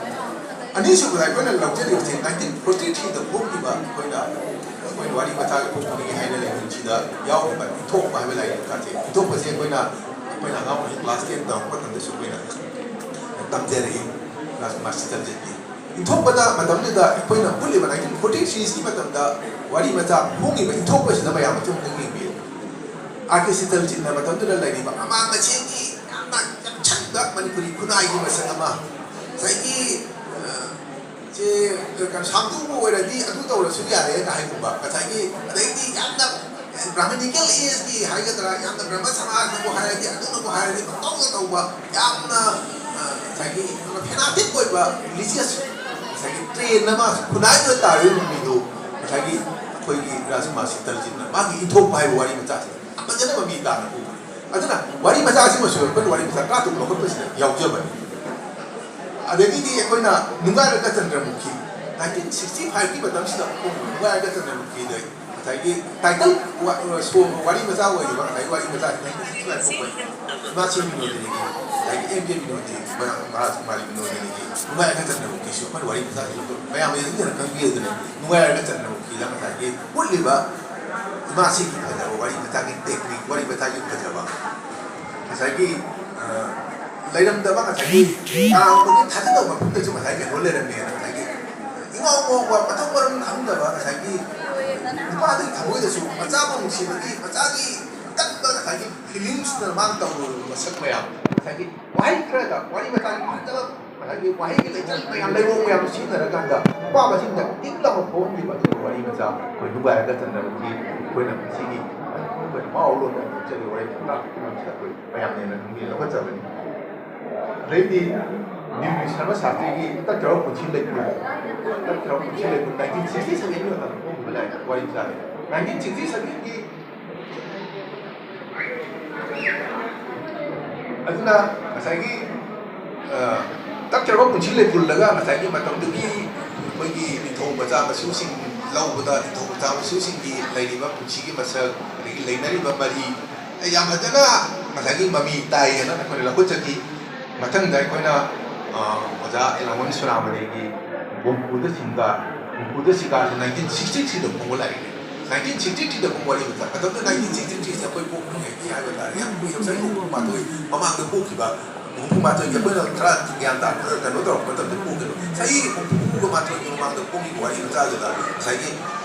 ꯑꯅꯤꯁꯨꯕꯗ ꯑꯩꯈꯣꯏꯅ ꯂꯧꯖꯔꯤꯕꯁꯤ nineteen forty three ꯗ ꯐꯣꯡꯈꯤꯕ ꯑꯩꯈꯣꯏꯅ ꯑꯩꯈꯣꯏꯅ ꯋꯥꯔꯤ ꯃꯆꯥꯒꯤ ꯄꯣꯛꯄꯅꯤ ꯍꯥꯏꯅ ꯂꯩꯔꯤꯕꯁꯤꯗ ꯌꯥꯎꯔꯤꯕ ꯏꯟꯊꯣꯛꯄ ꯍꯥꯏꯕ ꯂꯥꯏꯔꯤꯛ ꯃꯆꯥꯁꯦ꯫ ꯏꯟꯊꯣꯛꯄꯁꯦ ꯑꯩꯈꯣꯏꯅ ꯑꯩꯈꯣꯏꯅ ꯑꯉꯥꯡ ꯑꯣꯏꯔꯤꯉꯩ class ten ꯇꯝꯃꯛꯄ ꯃꯇꯝꯗꯁꯨ ꯑꯩꯈꯣꯏꯅ ꯇꯝꯖꯔꯛꯏ꯫ ꯀ꯭ꯂꯥꯁ ꯃꯥꯁꯇꯔ ꯆꯠꯄꯤ ꯏꯟꯊꯣꯛꯄꯗ ꯃꯇꯝꯗꯨꯗ ꯑꯩꯈꯣꯏꯅ ꯄꯨꯜꯂꯤꯕ nineteen forty three ꯒꯤ ꯃꯇꯝꯗ ꯋꯥꯔꯤ ꯃꯆꯥ ꯐꯣꯡꯉꯤꯕ ꯏꯟꯊꯣꯛꯄꯁꯤꯗ ꯃꯌꯥꯝ ꯑꯃꯁꯨ ꯑꯃꯨꯛꯇꯪ ꯌꯦꯡꯕꯤꯌꯨ꯫ ꯑꯥꯔ ꯀꯦ ꯁꯤꯇꯜꯖꯤꯠꯅ ꯃꯇꯝꯗꯨꯗ ꯂꯩꯔꯤꯕ ꯑꯃꯥꯡ ꯑꯁꯦꯡꯒꯤ ꯌꯥꯝꯅ ꯌꯥꯝꯁꯟꯕ ꯃꯅꯤꯄꯨꯔꯤ ꯈꯨꯟꯅꯥꯏꯒꯤ ꯃꯁꯛ ꯑꯃ, ꯉꯁꯥꯏꯒꯤ ꯆꯦ ꯀꯩꯅꯣ ꯁꯥꯝꯇꯨꯕꯨ ꯑꯣꯏꯔꯗꯤ ꯑꯗꯨ ꯇꯧꯔꯁꯨ ꯌꯥꯔꯦꯅ ꯍꯥꯏꯒꯨꯝꯕ, ꯉꯁꯥꯏꯒꯤ ꯑꯗꯩꯗꯤ ꯌꯥꯝꯅ ꯕ꯭ꯔꯥꯍꯃꯤꯅꯤꯀꯦꯜ ꯑꯦꯖꯀꯤ ꯍꯥꯏꯒꯗ꯭ꯔꯥ, ꯌꯥꯝꯅ ꯕ꯭ꯔꯍꯃ ꯁꯃꯥꯖꯅꯕꯨ ꯍꯥꯏꯔꯗꯤ, ꯑꯗꯨꯅꯕꯨ ꯍꯥꯏꯔꯗꯤ ꯄꯪꯇꯧꯗ ꯇꯧꯕ, ꯌꯥꯝꯅ ꯉꯁꯥꯏꯒꯤ ꯌꯥꯝꯅ ꯐꯦꯅꯥꯇꯤꯛ ꯑꯣꯏꯕ ꯔꯤꯂꯤꯖꯤꯌꯁ ꯉꯁꯥꯏꯒꯤ ꯇ꯭ꯔꯦꯟ ꯑꯃ ꯈꯨꯟꯅꯥꯏꯗꯨꯗ ꯇꯥꯔꯤꯕ ꯃꯤꯗꯨ ꯉꯁꯥꯏꯒꯤ ꯑꯩꯈꯣꯏꯒꯤ ꯔꯥꯖꯀꯨꯃꯥꯔ ꯁꯤꯇꯜꯖꯤꯠꯅ ꯃꯥꯒꯤ ꯏꯟꯊꯣꯛꯄ ꯍꯥꯏꯕ ꯋꯥꯔꯤ ꯃꯆꯥꯁꯤꯗ ꯌꯥꯝ ꯐꯖꯅ ꯃꯃꯤ ꯇꯥꯅ ꯎꯕꯅꯤ꯫ ꯑꯗꯨꯅ ꯋꯥꯔꯤ ꯃꯆꯥꯁꯤꯃꯁꯨ ꯑꯩꯈꯣꯏꯅ ꯋꯥꯔꯤ ꯃꯆꯥ ꯇꯔꯥ ꯇꯔꯨꯛ ꯂꯧꯈꯠꯄꯁꯤꯗ ꯌꯥꯎꯖꯕꯅꯤ꯫ ꯑꯗꯒꯤꯗꯤ ꯑꯩꯈꯣꯏꯅ ꯅꯨꯡꯒꯥꯏꯔꯒ ꯆꯟꯗ꯭ꯔꯃꯨꯈꯤ, nineteen sixty five ꯀꯤ ꯃꯇꯝꯁꯤꯗ ꯐꯣꯡꯕ ꯅꯨꯡꯒꯥꯏꯔꯒ ꯆꯟꯗ꯭ꯔꯃꯨꯈꯤꯗ ꯉꯁꯥꯏꯒꯤ ꯇꯥꯏꯇꯜ ꯋꯥꯔꯤ ꯃꯆꯥ ꯑꯣꯏꯔꯤꯕ ꯉꯁꯥꯏꯒꯤ ꯋꯥꯔꯤ ꯃꯆꯥꯁꯤ nineteen sixty five ꯐꯣꯡꯕ ꯏꯃꯥꯁꯤ ꯕꯤꯅꯣꯗꯤꯅꯤꯒꯤ, ꯉꯁꯥꯏꯒꯤ ꯑꯦꯝ ꯀꯦ ꯕꯤꯅꯣꯗꯤꯅꯤ, ꯃꯍꯥꯛ ꯃꯍꯥꯛ ꯃꯥꯒꯤ ꯕꯤꯅꯣꯗꯤꯅꯤꯒꯤ ꯅꯨꯡꯉꯥꯏꯔꯒ ꯆꯟꯗ꯭ꯔꯃꯨꯈꯤꯁꯨ ꯑꯩꯈꯣꯏꯅ ꯋꯥꯔꯤ ꯃꯆꯥꯁꯤ ꯃꯌꯥꯝ ꯌꯦꯡꯁꯤꯟꯖꯔ ꯈꯪꯕꯤꯔꯗꯨꯅꯤ꯫ ꯅꯨꯡꯉꯥꯏꯔꯒ ꯆꯟꯗ꯭ꯔꯃꯨꯈꯤꯗ ꯉꯁꯥꯏꯒꯤ ꯎꯠꯂꯤꯕ ꯏꯃꯥꯁꯤꯒꯤ ꯐꯖꯕ ꯋꯥꯔꯤ ꯃꯆꯥꯒꯤ ꯇꯦꯛꯅꯤꯛ, ꯋꯥꯔꯤ ꯃꯆꯥꯒꯤ ꯐꯖꯕ, ꯉꯁꯥꯏꯒꯤ ꯂꯩꯔꯝꯗꯕ ꯉꯁꯥꯏꯒꯤ ꯀꯅꯥꯒꯨꯝꯕꯒꯤ ꯊꯥꯖꯗꯕ ꯃꯐꯝꯗꯁꯨ ꯉꯁꯥꯏ ꯀꯩꯅꯣ ꯂꯩꯔꯝꯃꯦꯅ ꯉꯁꯥꯏꯒꯤ ꯏꯉꯥꯎ ꯉꯥꯎꯕ ꯃꯊꯧ ꯃꯔꯝ ꯈꯪꯗꯕ ꯉꯁꯥꯏꯒꯤ ꯅꯨꯄꯥꯗꯨꯒꯤ ꯊꯃꯣꯏꯗꯁꯨ ꯃꯆꯥꯕꯨ ꯅꯨꯡꯁꯤꯕꯒꯤ ꯃꯆꯥꯒꯤ ꯀꯟꯕ ꯉꯁꯥꯏꯒꯤ ꯐꯤꯂꯤꯡꯁꯇꯨꯅ ꯃꯥꯅ ꯇꯧꯔꯨꯔꯕ ꯃꯁꯛ ꯃꯌꯥꯝ, ꯉꯁꯥꯏꯒꯤ ꯋꯥꯍꯩ ꯈꯔꯗ ꯋꯥꯔꯤ ꯃꯆꯥꯒꯤ ꯐꯖꯕ ꯉꯁꯥꯏꯒꯤ ꯋꯥꯍꯩꯒꯤ ꯂꯩꯆꯜ ꯃꯌꯥꯝ, ꯂꯩꯔꯣꯡ ꯃꯌꯥꯝ ꯁꯤꯖꯤꯟꯅꯔꯀꯥꯟꯗ ꯅꯨꯄꯥ ꯃꯁꯤꯡꯗ ꯇꯤꯡ ꯂꯥꯎꯅ ꯐꯣꯡꯍꯟꯈꯤꯕ ꯑꯗꯨꯒꯨꯝꯕ ꯋꯥꯔꯤ ꯃꯆꯥ ꯑꯩꯈꯣꯏ ꯅꯨꯡꯒꯥꯏꯔꯒ ꯆꯟꯅꯕꯒꯤ ꯑꯩꯈꯣꯏꯅ ꯉꯁꯤꯒꯤ ꯑꯩꯈꯣꯏꯅ ꯃꯥꯎ ꯂꯣꯟꯗ ꯆꯠꯂꯤ ꯋꯥꯔꯤ ꯃꯆꯥ ꯑꯩꯈꯣꯏ ꯃꯌꯥꯝꯅ ꯍꯦꯟꯅ ꯈꯪꯕꯤꯌꯨ ꯂꯧꯈꯠꯆꯕꯅꯤ꯫ ꯑꯗꯩꯗꯤ ꯅꯤꯔꯃꯤꯠ ꯁꯔꯃ ꯁꯥꯁꯇ꯭ꯔꯤꯒꯤ ꯇꯠꯈ꯭ꯔꯕ ꯄꯨꯟꯁꯤ ꯂꯩꯀꯨꯜ, ꯇꯠꯈ꯭ꯔꯕ ꯄꯨꯟꯁꯤ ꯂꯩꯀꯨꯜ nineteen sixty seven ꯒꯤ ꯃꯇꯝꯗ ꯐꯣꯡꯈꯤꯕ ꯂꯥꯏꯔꯤꯛ ꯋꯥꯔꯤ ꯃꯆꯥꯅꯤ꯫ Nineteen sixty seven ꯒꯤ ꯑꯗꯨꯅ ꯉꯁꯥꯏꯒꯤ ꯇꯠꯈ꯭ꯔꯕ ꯄꯨꯟꯁꯤ ꯂꯩꯀꯨꯜꯂꯒ ꯉꯁꯥꯏꯒꯤ ꯃꯇꯝꯗꯨꯒꯤ ꯑꯩꯈꯣꯏꯒꯤ ꯅꯤꯡꯊꯧ ꯃꯆꯥ ꯃꯁꯨꯁꯤꯡ ꯂꯧꯕꯗ ꯅꯤꯡꯊꯧ ꯃꯆꯥ ꯃꯁꯨꯁꯤꯡꯒꯤ ꯂꯩꯔꯤꯕ ꯄꯨꯟꯁꯤꯒꯤ ꯃꯁꯛ, ꯑꯗꯒꯤ ꯂꯩꯅꯔꯤꯕ ꯃꯔꯤ, ꯌꯥꯝ ꯐꯖꯅ ꯉꯁꯥꯏꯒꯤ ꯃꯃꯤ ꯇꯥꯏꯌꯦꯅ ꯑꯩꯈꯣꯏꯅ ꯂꯧꯈꯠꯆꯈꯤ꯫ ꯃꯊꯪꯗ ꯑꯩꯈꯣꯏꯅ ꯑꯣꯖꯥ ꯏꯂꯥꯃꯣꯟ ꯁꯨꯔꯥꯃꯅꯤꯒꯤ ꯕꯣꯡꯀꯨꯗ ꯁꯤꯡꯒꯥꯔ, ꯕꯣꯡꯀꯨꯗ ꯁꯤꯡꯒꯥꯔꯁꯤ ꯅꯥꯏꯟꯇꯤꯟ ꯁꯤꯛꯁꯇꯤ ꯊ꯭ꯔꯤꯗ ꯐꯣꯡꯕ ꯂꯥꯏꯔꯤꯛꯅꯤ꯫ ꯅꯥꯏꯟꯇꯤꯟ ꯁꯤꯛꯁꯇꯤ ꯊ꯭ꯔꯤꯗ ꯐꯣꯡꯕ ꯋꯥꯔꯤ ꯃꯆꯥ꯫ ꯃꯇꯝꯗꯨꯗ ꯅꯥꯏꯟꯇꯤꯟ ꯁꯤꯛꯁꯇꯤ ꯊ꯭ꯔꯤꯁꯦ ꯑꯩꯈꯣꯏ ꯄꯣꯛꯇ꯭ꯔꯤꯉꯩꯒꯤ ꯍꯥꯏꯕ ꯇꯥꯔꯦ꯫ ꯌꯥꯝ ꯀꯨꯏꯔꯕ, ꯆꯍꯤ ꯍꯨꯝꯐꯨ ꯃꯥꯊꯣꯏ ꯃꯃꯥꯡꯗ ꯄꯣꯛꯈꯤꯕ, ꯍꯨꯝꯐꯨ ꯃꯥꯊꯣꯏꯒꯤ ꯑꯩꯈꯣꯏꯅ ꯈꯔ ꯒ꯭ꯌꯥꯟ ꯇꯥꯔꯛꯄ, ꯀꯩꯅꯣ ꯇꯧꯔꯛꯄ ꯃꯇꯝꯗ ꯄꯣꯛꯈꯤꯕ, ꯆꯍꯤ ꯍꯨꯝꯐꯨꯒ ꯃꯥꯊꯣꯏꯒꯤ ꯃꯃꯥꯡꯗ ꯐꯣꯡꯈꯤꯕ ꯋꯥꯔꯤ ꯃꯆꯥꯗꯨꯗ ꯉꯁꯥꯏꯒꯤ,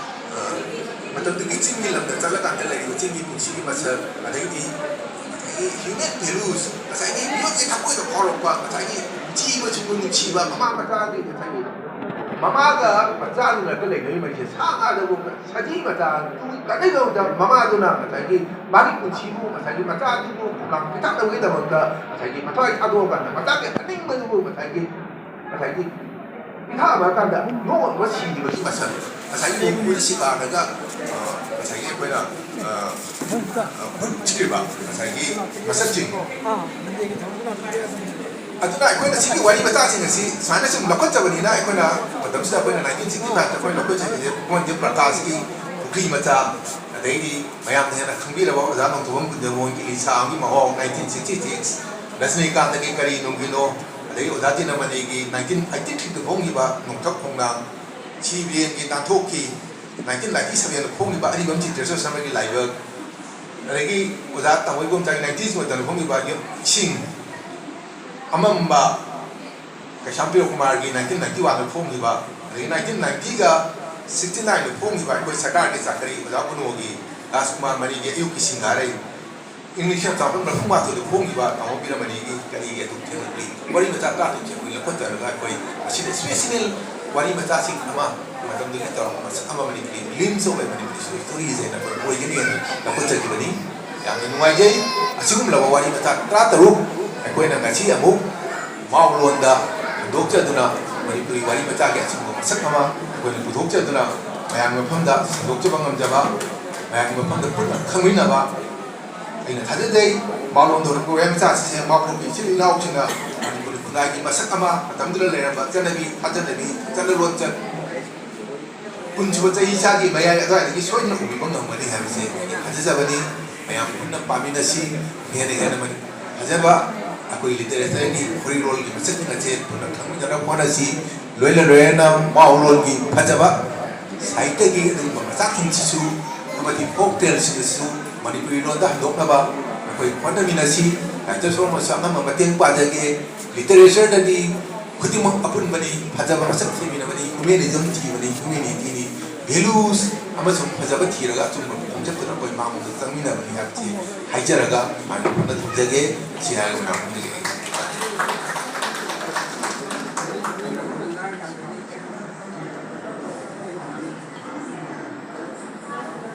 ꯑ, ꯃꯇꯝꯗꯨꯒꯤ ꯆꯤꯡꯒꯤ ꯂꯝꯗ ꯆꯠꯂꯀꯥꯟꯗ ꯂꯩꯔꯤꯕ ꯆꯤꯡꯒꯤ ꯄꯨꯟꯁꯤꯒꯤ ꯃꯁꯛ, ꯑꯗꯩꯗꯤ ꯉꯁꯥꯏꯒꯤ human values, ꯉꯁꯥꯏꯒꯤ ꯃꯤꯑꯣꯏꯕꯒꯤ ꯊꯃꯣꯏꯗ ꯐꯥꯎꯔꯛꯄ ꯉꯁꯥꯏꯒꯤ ꯅꯨꯡꯁꯤꯕꯁꯤꯡꯕꯨ ꯅꯨꯡꯁꯤꯕ, ꯃꯃꯥ ꯃꯆꯥꯒꯤ ꯉꯁꯥꯏꯒꯤ ꯃꯃꯥꯒ ꯃꯆꯥꯗꯨꯅꯒ ꯂꯩꯅꯔꯤꯕ ꯃꯔꯤꯁꯦ ꯁꯥ ꯉꯥꯗꯕꯨ ꯁꯖꯤ ꯃꯆꯥ ꯀꯠꯅꯩꯗꯧꯗ ꯃꯃꯥꯗꯨꯅ ꯉꯁꯥꯏꯒꯤ ꯃꯥꯒꯤ ꯄꯨꯟꯁꯤꯕꯨ, ꯉꯁꯥꯏꯒꯤ ꯃꯆꯥꯗꯨꯕꯨ ꯈꯧꯔꯥꯡ ꯄꯤꯊꯛꯅꯕꯒꯤꯗꯃꯛꯇ ꯉꯁꯥꯏꯒꯤ ꯃꯊ꯭ꯋꯥꯏ ꯊꯥꯗꯣꯛꯑꯀꯥꯟꯗ ꯃꯆꯥꯒꯤ ꯑꯅꯤꯡꯕꯗꯨꯕꯨ ꯉꯁꯥꯏꯒꯤ, ꯉꯁꯥꯏꯒꯤ ꯄꯤꯊꯛꯑꯕ ꯀꯥꯟꯗ ꯅꯣꯛꯑꯒ ꯁꯤꯈꯤꯕꯒꯤ ꯃꯁꯛ, ꯉꯁꯥꯏꯒꯤ ꯃꯣꯡꯀꯨꯗ ꯁꯤꯀꯥꯔꯗꯒ, ꯑ, ꯉꯁꯥꯏꯒꯤ ꯑꯩꯈꯣꯏꯅ, ꯑ, ꯑ, ꯎꯠꯈ꯭ꯔꯤꯕ ꯉꯁꯥꯏꯒꯤ ꯃꯁꯛꯁꯤꯡ꯫ ꯑꯗꯨꯅ ꯑꯩꯈꯣꯏꯅ ꯁꯤꯒꯤ ꯋꯥꯔꯤ ꯃꯆꯥꯁꯤꯡ ꯑꯁꯤ ꯁꯨꯃꯥꯏꯅ ꯁꯨꯝ ꯂꯧꯈꯠꯆꯕꯅꯤꯅ, ꯑꯩꯈꯣꯏꯅ ꯃꯇꯝꯁꯤꯗ ꯑꯩꯈꯣꯏꯅ ꯅꯥꯏꯟꯇꯤꯟ ꯁꯤꯛꯁꯇꯤ ꯐꯥꯏꯚꯇ ꯑꯩꯈꯣꯏ ꯂꯧꯈꯠꯆꯔꯤꯁꯦ ꯃꯣꯏꯗꯤ ꯄ꯭ꯔꯀꯥꯁꯀꯤ ꯄꯨꯈ꯭ꯔꯤ ꯃꯆꯥ, ꯑꯗꯩꯗꯤ ꯃꯌꯥꯝꯅ ꯍꯦꯟꯅ ꯈꯪꯕꯤꯔꯕ ꯑꯣꯖꯥ ꯅꯣꯡꯊꯣꯝꯕꯝ ꯀꯨꯟꯖꯃꯣꯍꯟꯒꯤ ꯏꯁꯥ ꯑꯃꯒꯤ ꯃꯍꯥꯎ, ꯅꯥꯏꯟꯇꯤꯟ ꯁꯤꯛꯁꯇꯤ ꯁꯤꯛꯁ, ꯔꯖꯅꯤꯀꯥꯟꯇꯒꯤ ꯀꯔꯤ ꯅꯨꯡꯒꯤꯅꯣ, ꯑꯗꯩ ꯑꯣꯖꯥ ꯇꯤꯅꯃꯅꯤꯒꯤ ꯅꯥꯏꯟꯇꯤꯟ ꯑꯩꯠꯇꯤ ꯊ꯭ꯔꯤꯗ ꯐꯣꯡꯈꯤꯕ ꯅꯣꯡꯊꯛ ꯈꯣꯡꯅꯥꯡ, ꯁꯤ ꯕꯤ ꯑꯦꯟꯒꯤ ꯅꯥꯟꯊꯣꯛꯈꯤ, ꯅꯥꯏꯟꯇꯤꯟ ꯅꯥꯏꯟꯇꯤ ꯁꯚꯦꯟꯗ ꯐꯣꯡꯈꯤꯕ ꯑꯔꯤꯕꯝ ꯆꯤꯇ꯭ꯔꯦꯁꯣꯔ ꯁꯔꯃꯒꯤ ꯂꯥꯏꯕꯛ, ꯑꯗꯒꯤ ꯑꯣꯖꯥ ꯇꯥꯃꯣ ꯏꯕꯣꯝꯆꯥꯒꯤ ꯅꯥꯏꯟꯇꯤꯁ ꯃꯇꯝꯗ ꯐꯣꯡꯈꯤꯕ ꯏꯁꯤꯡ ꯑꯃꯝꯕ, ꯀꯩꯁꯥꯝ ꯄ꯭ꯔꯤꯌꯣ ꯀꯨꯃꯥꯔꯒꯤ ꯅꯥꯏꯟꯇꯤꯟ ꯅꯥꯏꯟꯇꯤ ꯋꯥꯟꯗ ꯐꯣꯡꯈꯤꯕ, ꯑꯗꯒꯤ ꯅꯥꯏꯟꯇꯤꯟ ꯅꯥꯏꯟꯇꯤꯒ ꯁꯤꯛꯁꯇꯤ ꯅꯥꯏꯟꯗ ꯐꯣꯡꯈꯤꯕ ꯑꯩꯈꯣꯏ ꯁꯔꯀꯥꯔꯒꯤ ꯆꯥꯀꯔꯤ ꯑꯣꯖꯥ ꯎꯅꯣꯒꯤ ꯔꯥꯖꯀꯨꯃꯥꯔ ꯃꯅꯤꯒꯤ ꯑꯌꯨꯛꯀꯤ ꯁꯤꯡꯒꯥꯔꯩ, ꯏꯪ ꯂꯤꯁꯤꯡ ꯑꯃ ꯆꯥꯃꯥꯄꯟ ꯃꯔꯤꯐꯨ ꯃꯥꯊꯣꯏꯗ ꯐꯣꯡꯈꯤꯕ ꯇꯥꯃꯣ ꯕꯤꯔꯃꯅꯤꯒꯤ ꯀꯔꯤꯒꯤ ꯑꯗꯨꯛ ꯊꯦꯡꯅ ꯄꯨꯏ? ꯋꯥꯔꯤ ꯃꯆꯥ ꯇꯔꯥꯇꯔꯨꯛꯁꯦ ꯑꯩꯈꯣꯏ ꯂꯧꯈꯠꯆꯔꯒ ꯑꯩꯈꯣꯏ ꯑꯁꯤꯗ ꯏꯁꯄꯦꯁꯤꯅꯦꯜ ꯋꯥꯔꯤ ꯃꯆꯥꯁꯤꯡ ꯑꯃ ꯃꯇꯝꯗꯨꯒꯤ ꯇꯧꯔꯛꯄ ꯃꯁꯛ ꯑꯃ ꯃꯅꯤꯄꯨꯔꯤ ꯒ꯭ꯂꯤꯝꯁ ꯑꯣꯐ ꯃꯅꯤꯄꯨꯔꯤ ꯁꯣꯔꯤ ꯁ꯭ꯇꯣꯔꯤꯁ ꯍꯥꯏꯅ ꯑꯩꯈꯣꯏ ꯑꯣꯏꯒꯅꯤ ꯍꯥꯏꯅ ꯂꯧꯈꯠꯆꯈꯤꯕꯅꯤ꯫ ꯌꯥꯝꯅ ꯅꯨꯡꯉꯥꯏꯖꯩ꯫ ꯑꯁꯤꯒꯨꯝꯂꯕ ꯋꯥꯔꯤ ꯃꯆꯥ ꯇꯔꯥꯇꯔꯨꯛ ꯑꯩꯈꯣꯏꯅ ꯉꯁꯤ ꯑꯃꯨꯛ ꯃꯥꯎꯂꯣꯟꯗ ꯍꯟꯗꯣꯛꯆꯗꯨꯅ ꯃꯅꯤꯄꯨꯔꯤ ꯋꯥꯔꯤ ꯃꯆꯥꯒꯤ ꯑꯁꯤꯒꯨꯝꯕ ꯃꯁꯛ ꯑꯃ ꯑꯩꯈꯣꯏꯅ ꯄꯨꯊꯣꯛꯆꯗꯨꯅ ꯃꯌꯥꯝꯒꯤ ꯃꯐꯝꯗ ꯁꯟꯗꯣꯛꯆꯕ ꯉꯝꯖꯕ, ꯃꯌꯥꯝꯒꯤ ꯃꯐꯝꯗ ꯄꯨꯟꯅ ꯈꯪꯃꯤꯟꯅꯕ, ꯑꯩꯅ ꯊꯥꯖꯖꯩ꯫ ꯃꯥꯎꯂꯣꯟꯗ ꯍꯧꯔꯛꯄ ꯋꯥꯔꯤ ꯃꯆꯥ ꯑꯁꯤꯁꯦ ꯃꯥꯎꯂꯣꯟꯒꯤ ꯏꯆꯤꯜ ꯏꯅꯥꯎꯁꯤꯡꯅ ꯃꯅꯤꯄꯨꯔꯤ ꯈꯨꯟꯅꯥꯏꯒꯤ ꯃꯁꯛ ꯑꯃ, ꯃꯇꯝꯗꯨꯗ ꯂꯩꯔꯝꯕ ꯆꯠꯅꯕꯤ, ꯊꯥꯖꯅꯕꯤ, ꯆꯠꯅ ꯂꯣꯟꯆꯠ, ꯀꯨꯟꯁꯨꯕ ꯆꯍꯤ ꯆꯥꯒꯤ ꯃꯌꯥꯏ ꯑꯗꯨꯋꯥꯏꯗꯒꯤ ꯁꯣꯏꯗꯅ ꯎꯕꯤꯕ ꯉꯝꯒꯅꯤ ꯍꯥꯏꯕꯁꯦ ꯑꯩꯅ ꯊꯥꯖꯖꯕꯅꯤ꯫ ꯃꯌꯥꯝ ꯄꯨꯟꯅ ꯄꯥꯃꯤꯟꯅꯁꯤ꯫ ꯍꯦꯟꯅ ꯍꯦꯟꯅ ꯃꯅꯤ-, ꯐꯖꯕ ꯑꯩꯈꯣꯏ ꯂꯤꯇꯔꯦꯆꯔꯒꯤ ꯐꯨꯔꯤꯠꯂꯣꯟꯒꯤ ꯃꯁꯛꯁꯤꯡ ꯑꯁꯦ ꯄꯨꯟꯅ ꯈꯪꯃꯤꯟꯅꯅꯕ ꯍꯣꯠꯅꯁꯤ꯫ ꯂꯣꯏꯅ ꯂꯣꯏꯅꯅ ꯃꯥꯎꯂꯣꯟꯒꯤ ꯐꯖꯕ ꯁꯥꯍꯤꯇ꯭ꯌꯒꯤ ꯑꯗꯨꯒꯨꯝꯕ ꯃꯆꯥꯛꯁꯤꯡꯁꯤꯁꯨ ꯑꯃꯗꯤ ꯐꯣꯛ ꯇꯦꯜꯁꯤꯡ ꯑꯁꯤꯁꯨ ꯃꯅꯤꯄꯨꯔꯤ ꯂꯣꯟꯗ ꯍꯟꯗꯣꯛꯅꯕ ꯑꯩꯈꯣꯏ ꯍꯣꯠꯅꯃꯤꯟꯅꯁꯤ꯫ ꯗꯥꯏꯔꯦꯛꯇꯔ ꯁꯣꯝꯅꯁꯨ ꯑꯉꯝꯕ ꯃꯇꯦꯡ ꯄꯥꯡꯖꯒꯦ꯫ ꯂꯤꯇꯔꯦꯆꯔꯗꯗꯤ ꯈꯨꯗꯤꯡꯃꯛ ꯑꯄꯨꯟꯕꯅꯤ, ꯐꯖꯕ ꯃꯁꯛ ꯊꯤꯃꯤꯟꯅꯕꯅꯤ, ꯍ꯭ꯌꯨꯃꯦꯅꯤꯖꯝ ꯊꯤꯕꯅꯤ, ꯍ꯭ꯌꯨꯃꯦꯅꯤꯇꯤꯅꯤ, ꯚꯦꯂꯨꯁ ꯑꯃꯁꯨꯡ ꯐꯖꯕ ꯊꯤꯔꯒ ꯑꯆꯨꯝꯕ ꯈꯣꯡꯆꯠꯇꯨꯗ ꯑꯩꯈꯣꯏ ꯃꯥꯡꯂꯣꯝꯗ ꯆꯪꯃꯤꯟꯅꯕꯅꯤ ꯍꯥꯏꯕꯁꯤ ꯍꯥꯏꯖꯔꯒ ꯃꯥꯏ ꯃꯐꯝꯗ ꯊꯝꯖꯒꯦ꯫ ꯁꯤ ꯍꯥꯏꯔꯒ ꯃꯌꯥꯝ ꯊꯝꯖꯒꯦ꯫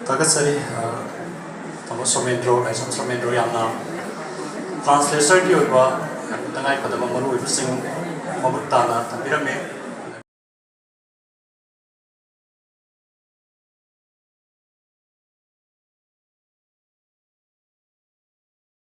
ꯊꯥꯒꯠꯆꯔꯤ꯫ ꯑ, ꯇꯥꯃꯣ ꯁꯣꯃꯦꯟꯗ꯭ꯔꯣ, ꯂꯥꯏꯁ꯭ꯔꯝ ꯁꯣꯃꯦꯟꯗ꯭ꯔꯣ, ꯌꯥꯝꯅ ꯇ꯭ꯔꯥꯟꯁꯂꯦꯁꯔꯒꯤ ꯑꯣꯏꯕ ꯌꯥꯝꯅ ꯇꯉꯥꯏꯐꯗꯕ ꯃꯔꯨꯑꯣꯏꯕꯁꯤꯡ ꯃꯃꯨꯠ ꯇꯥꯅ ꯊꯝꯕꯤꯔꯝꯃꯤ꯫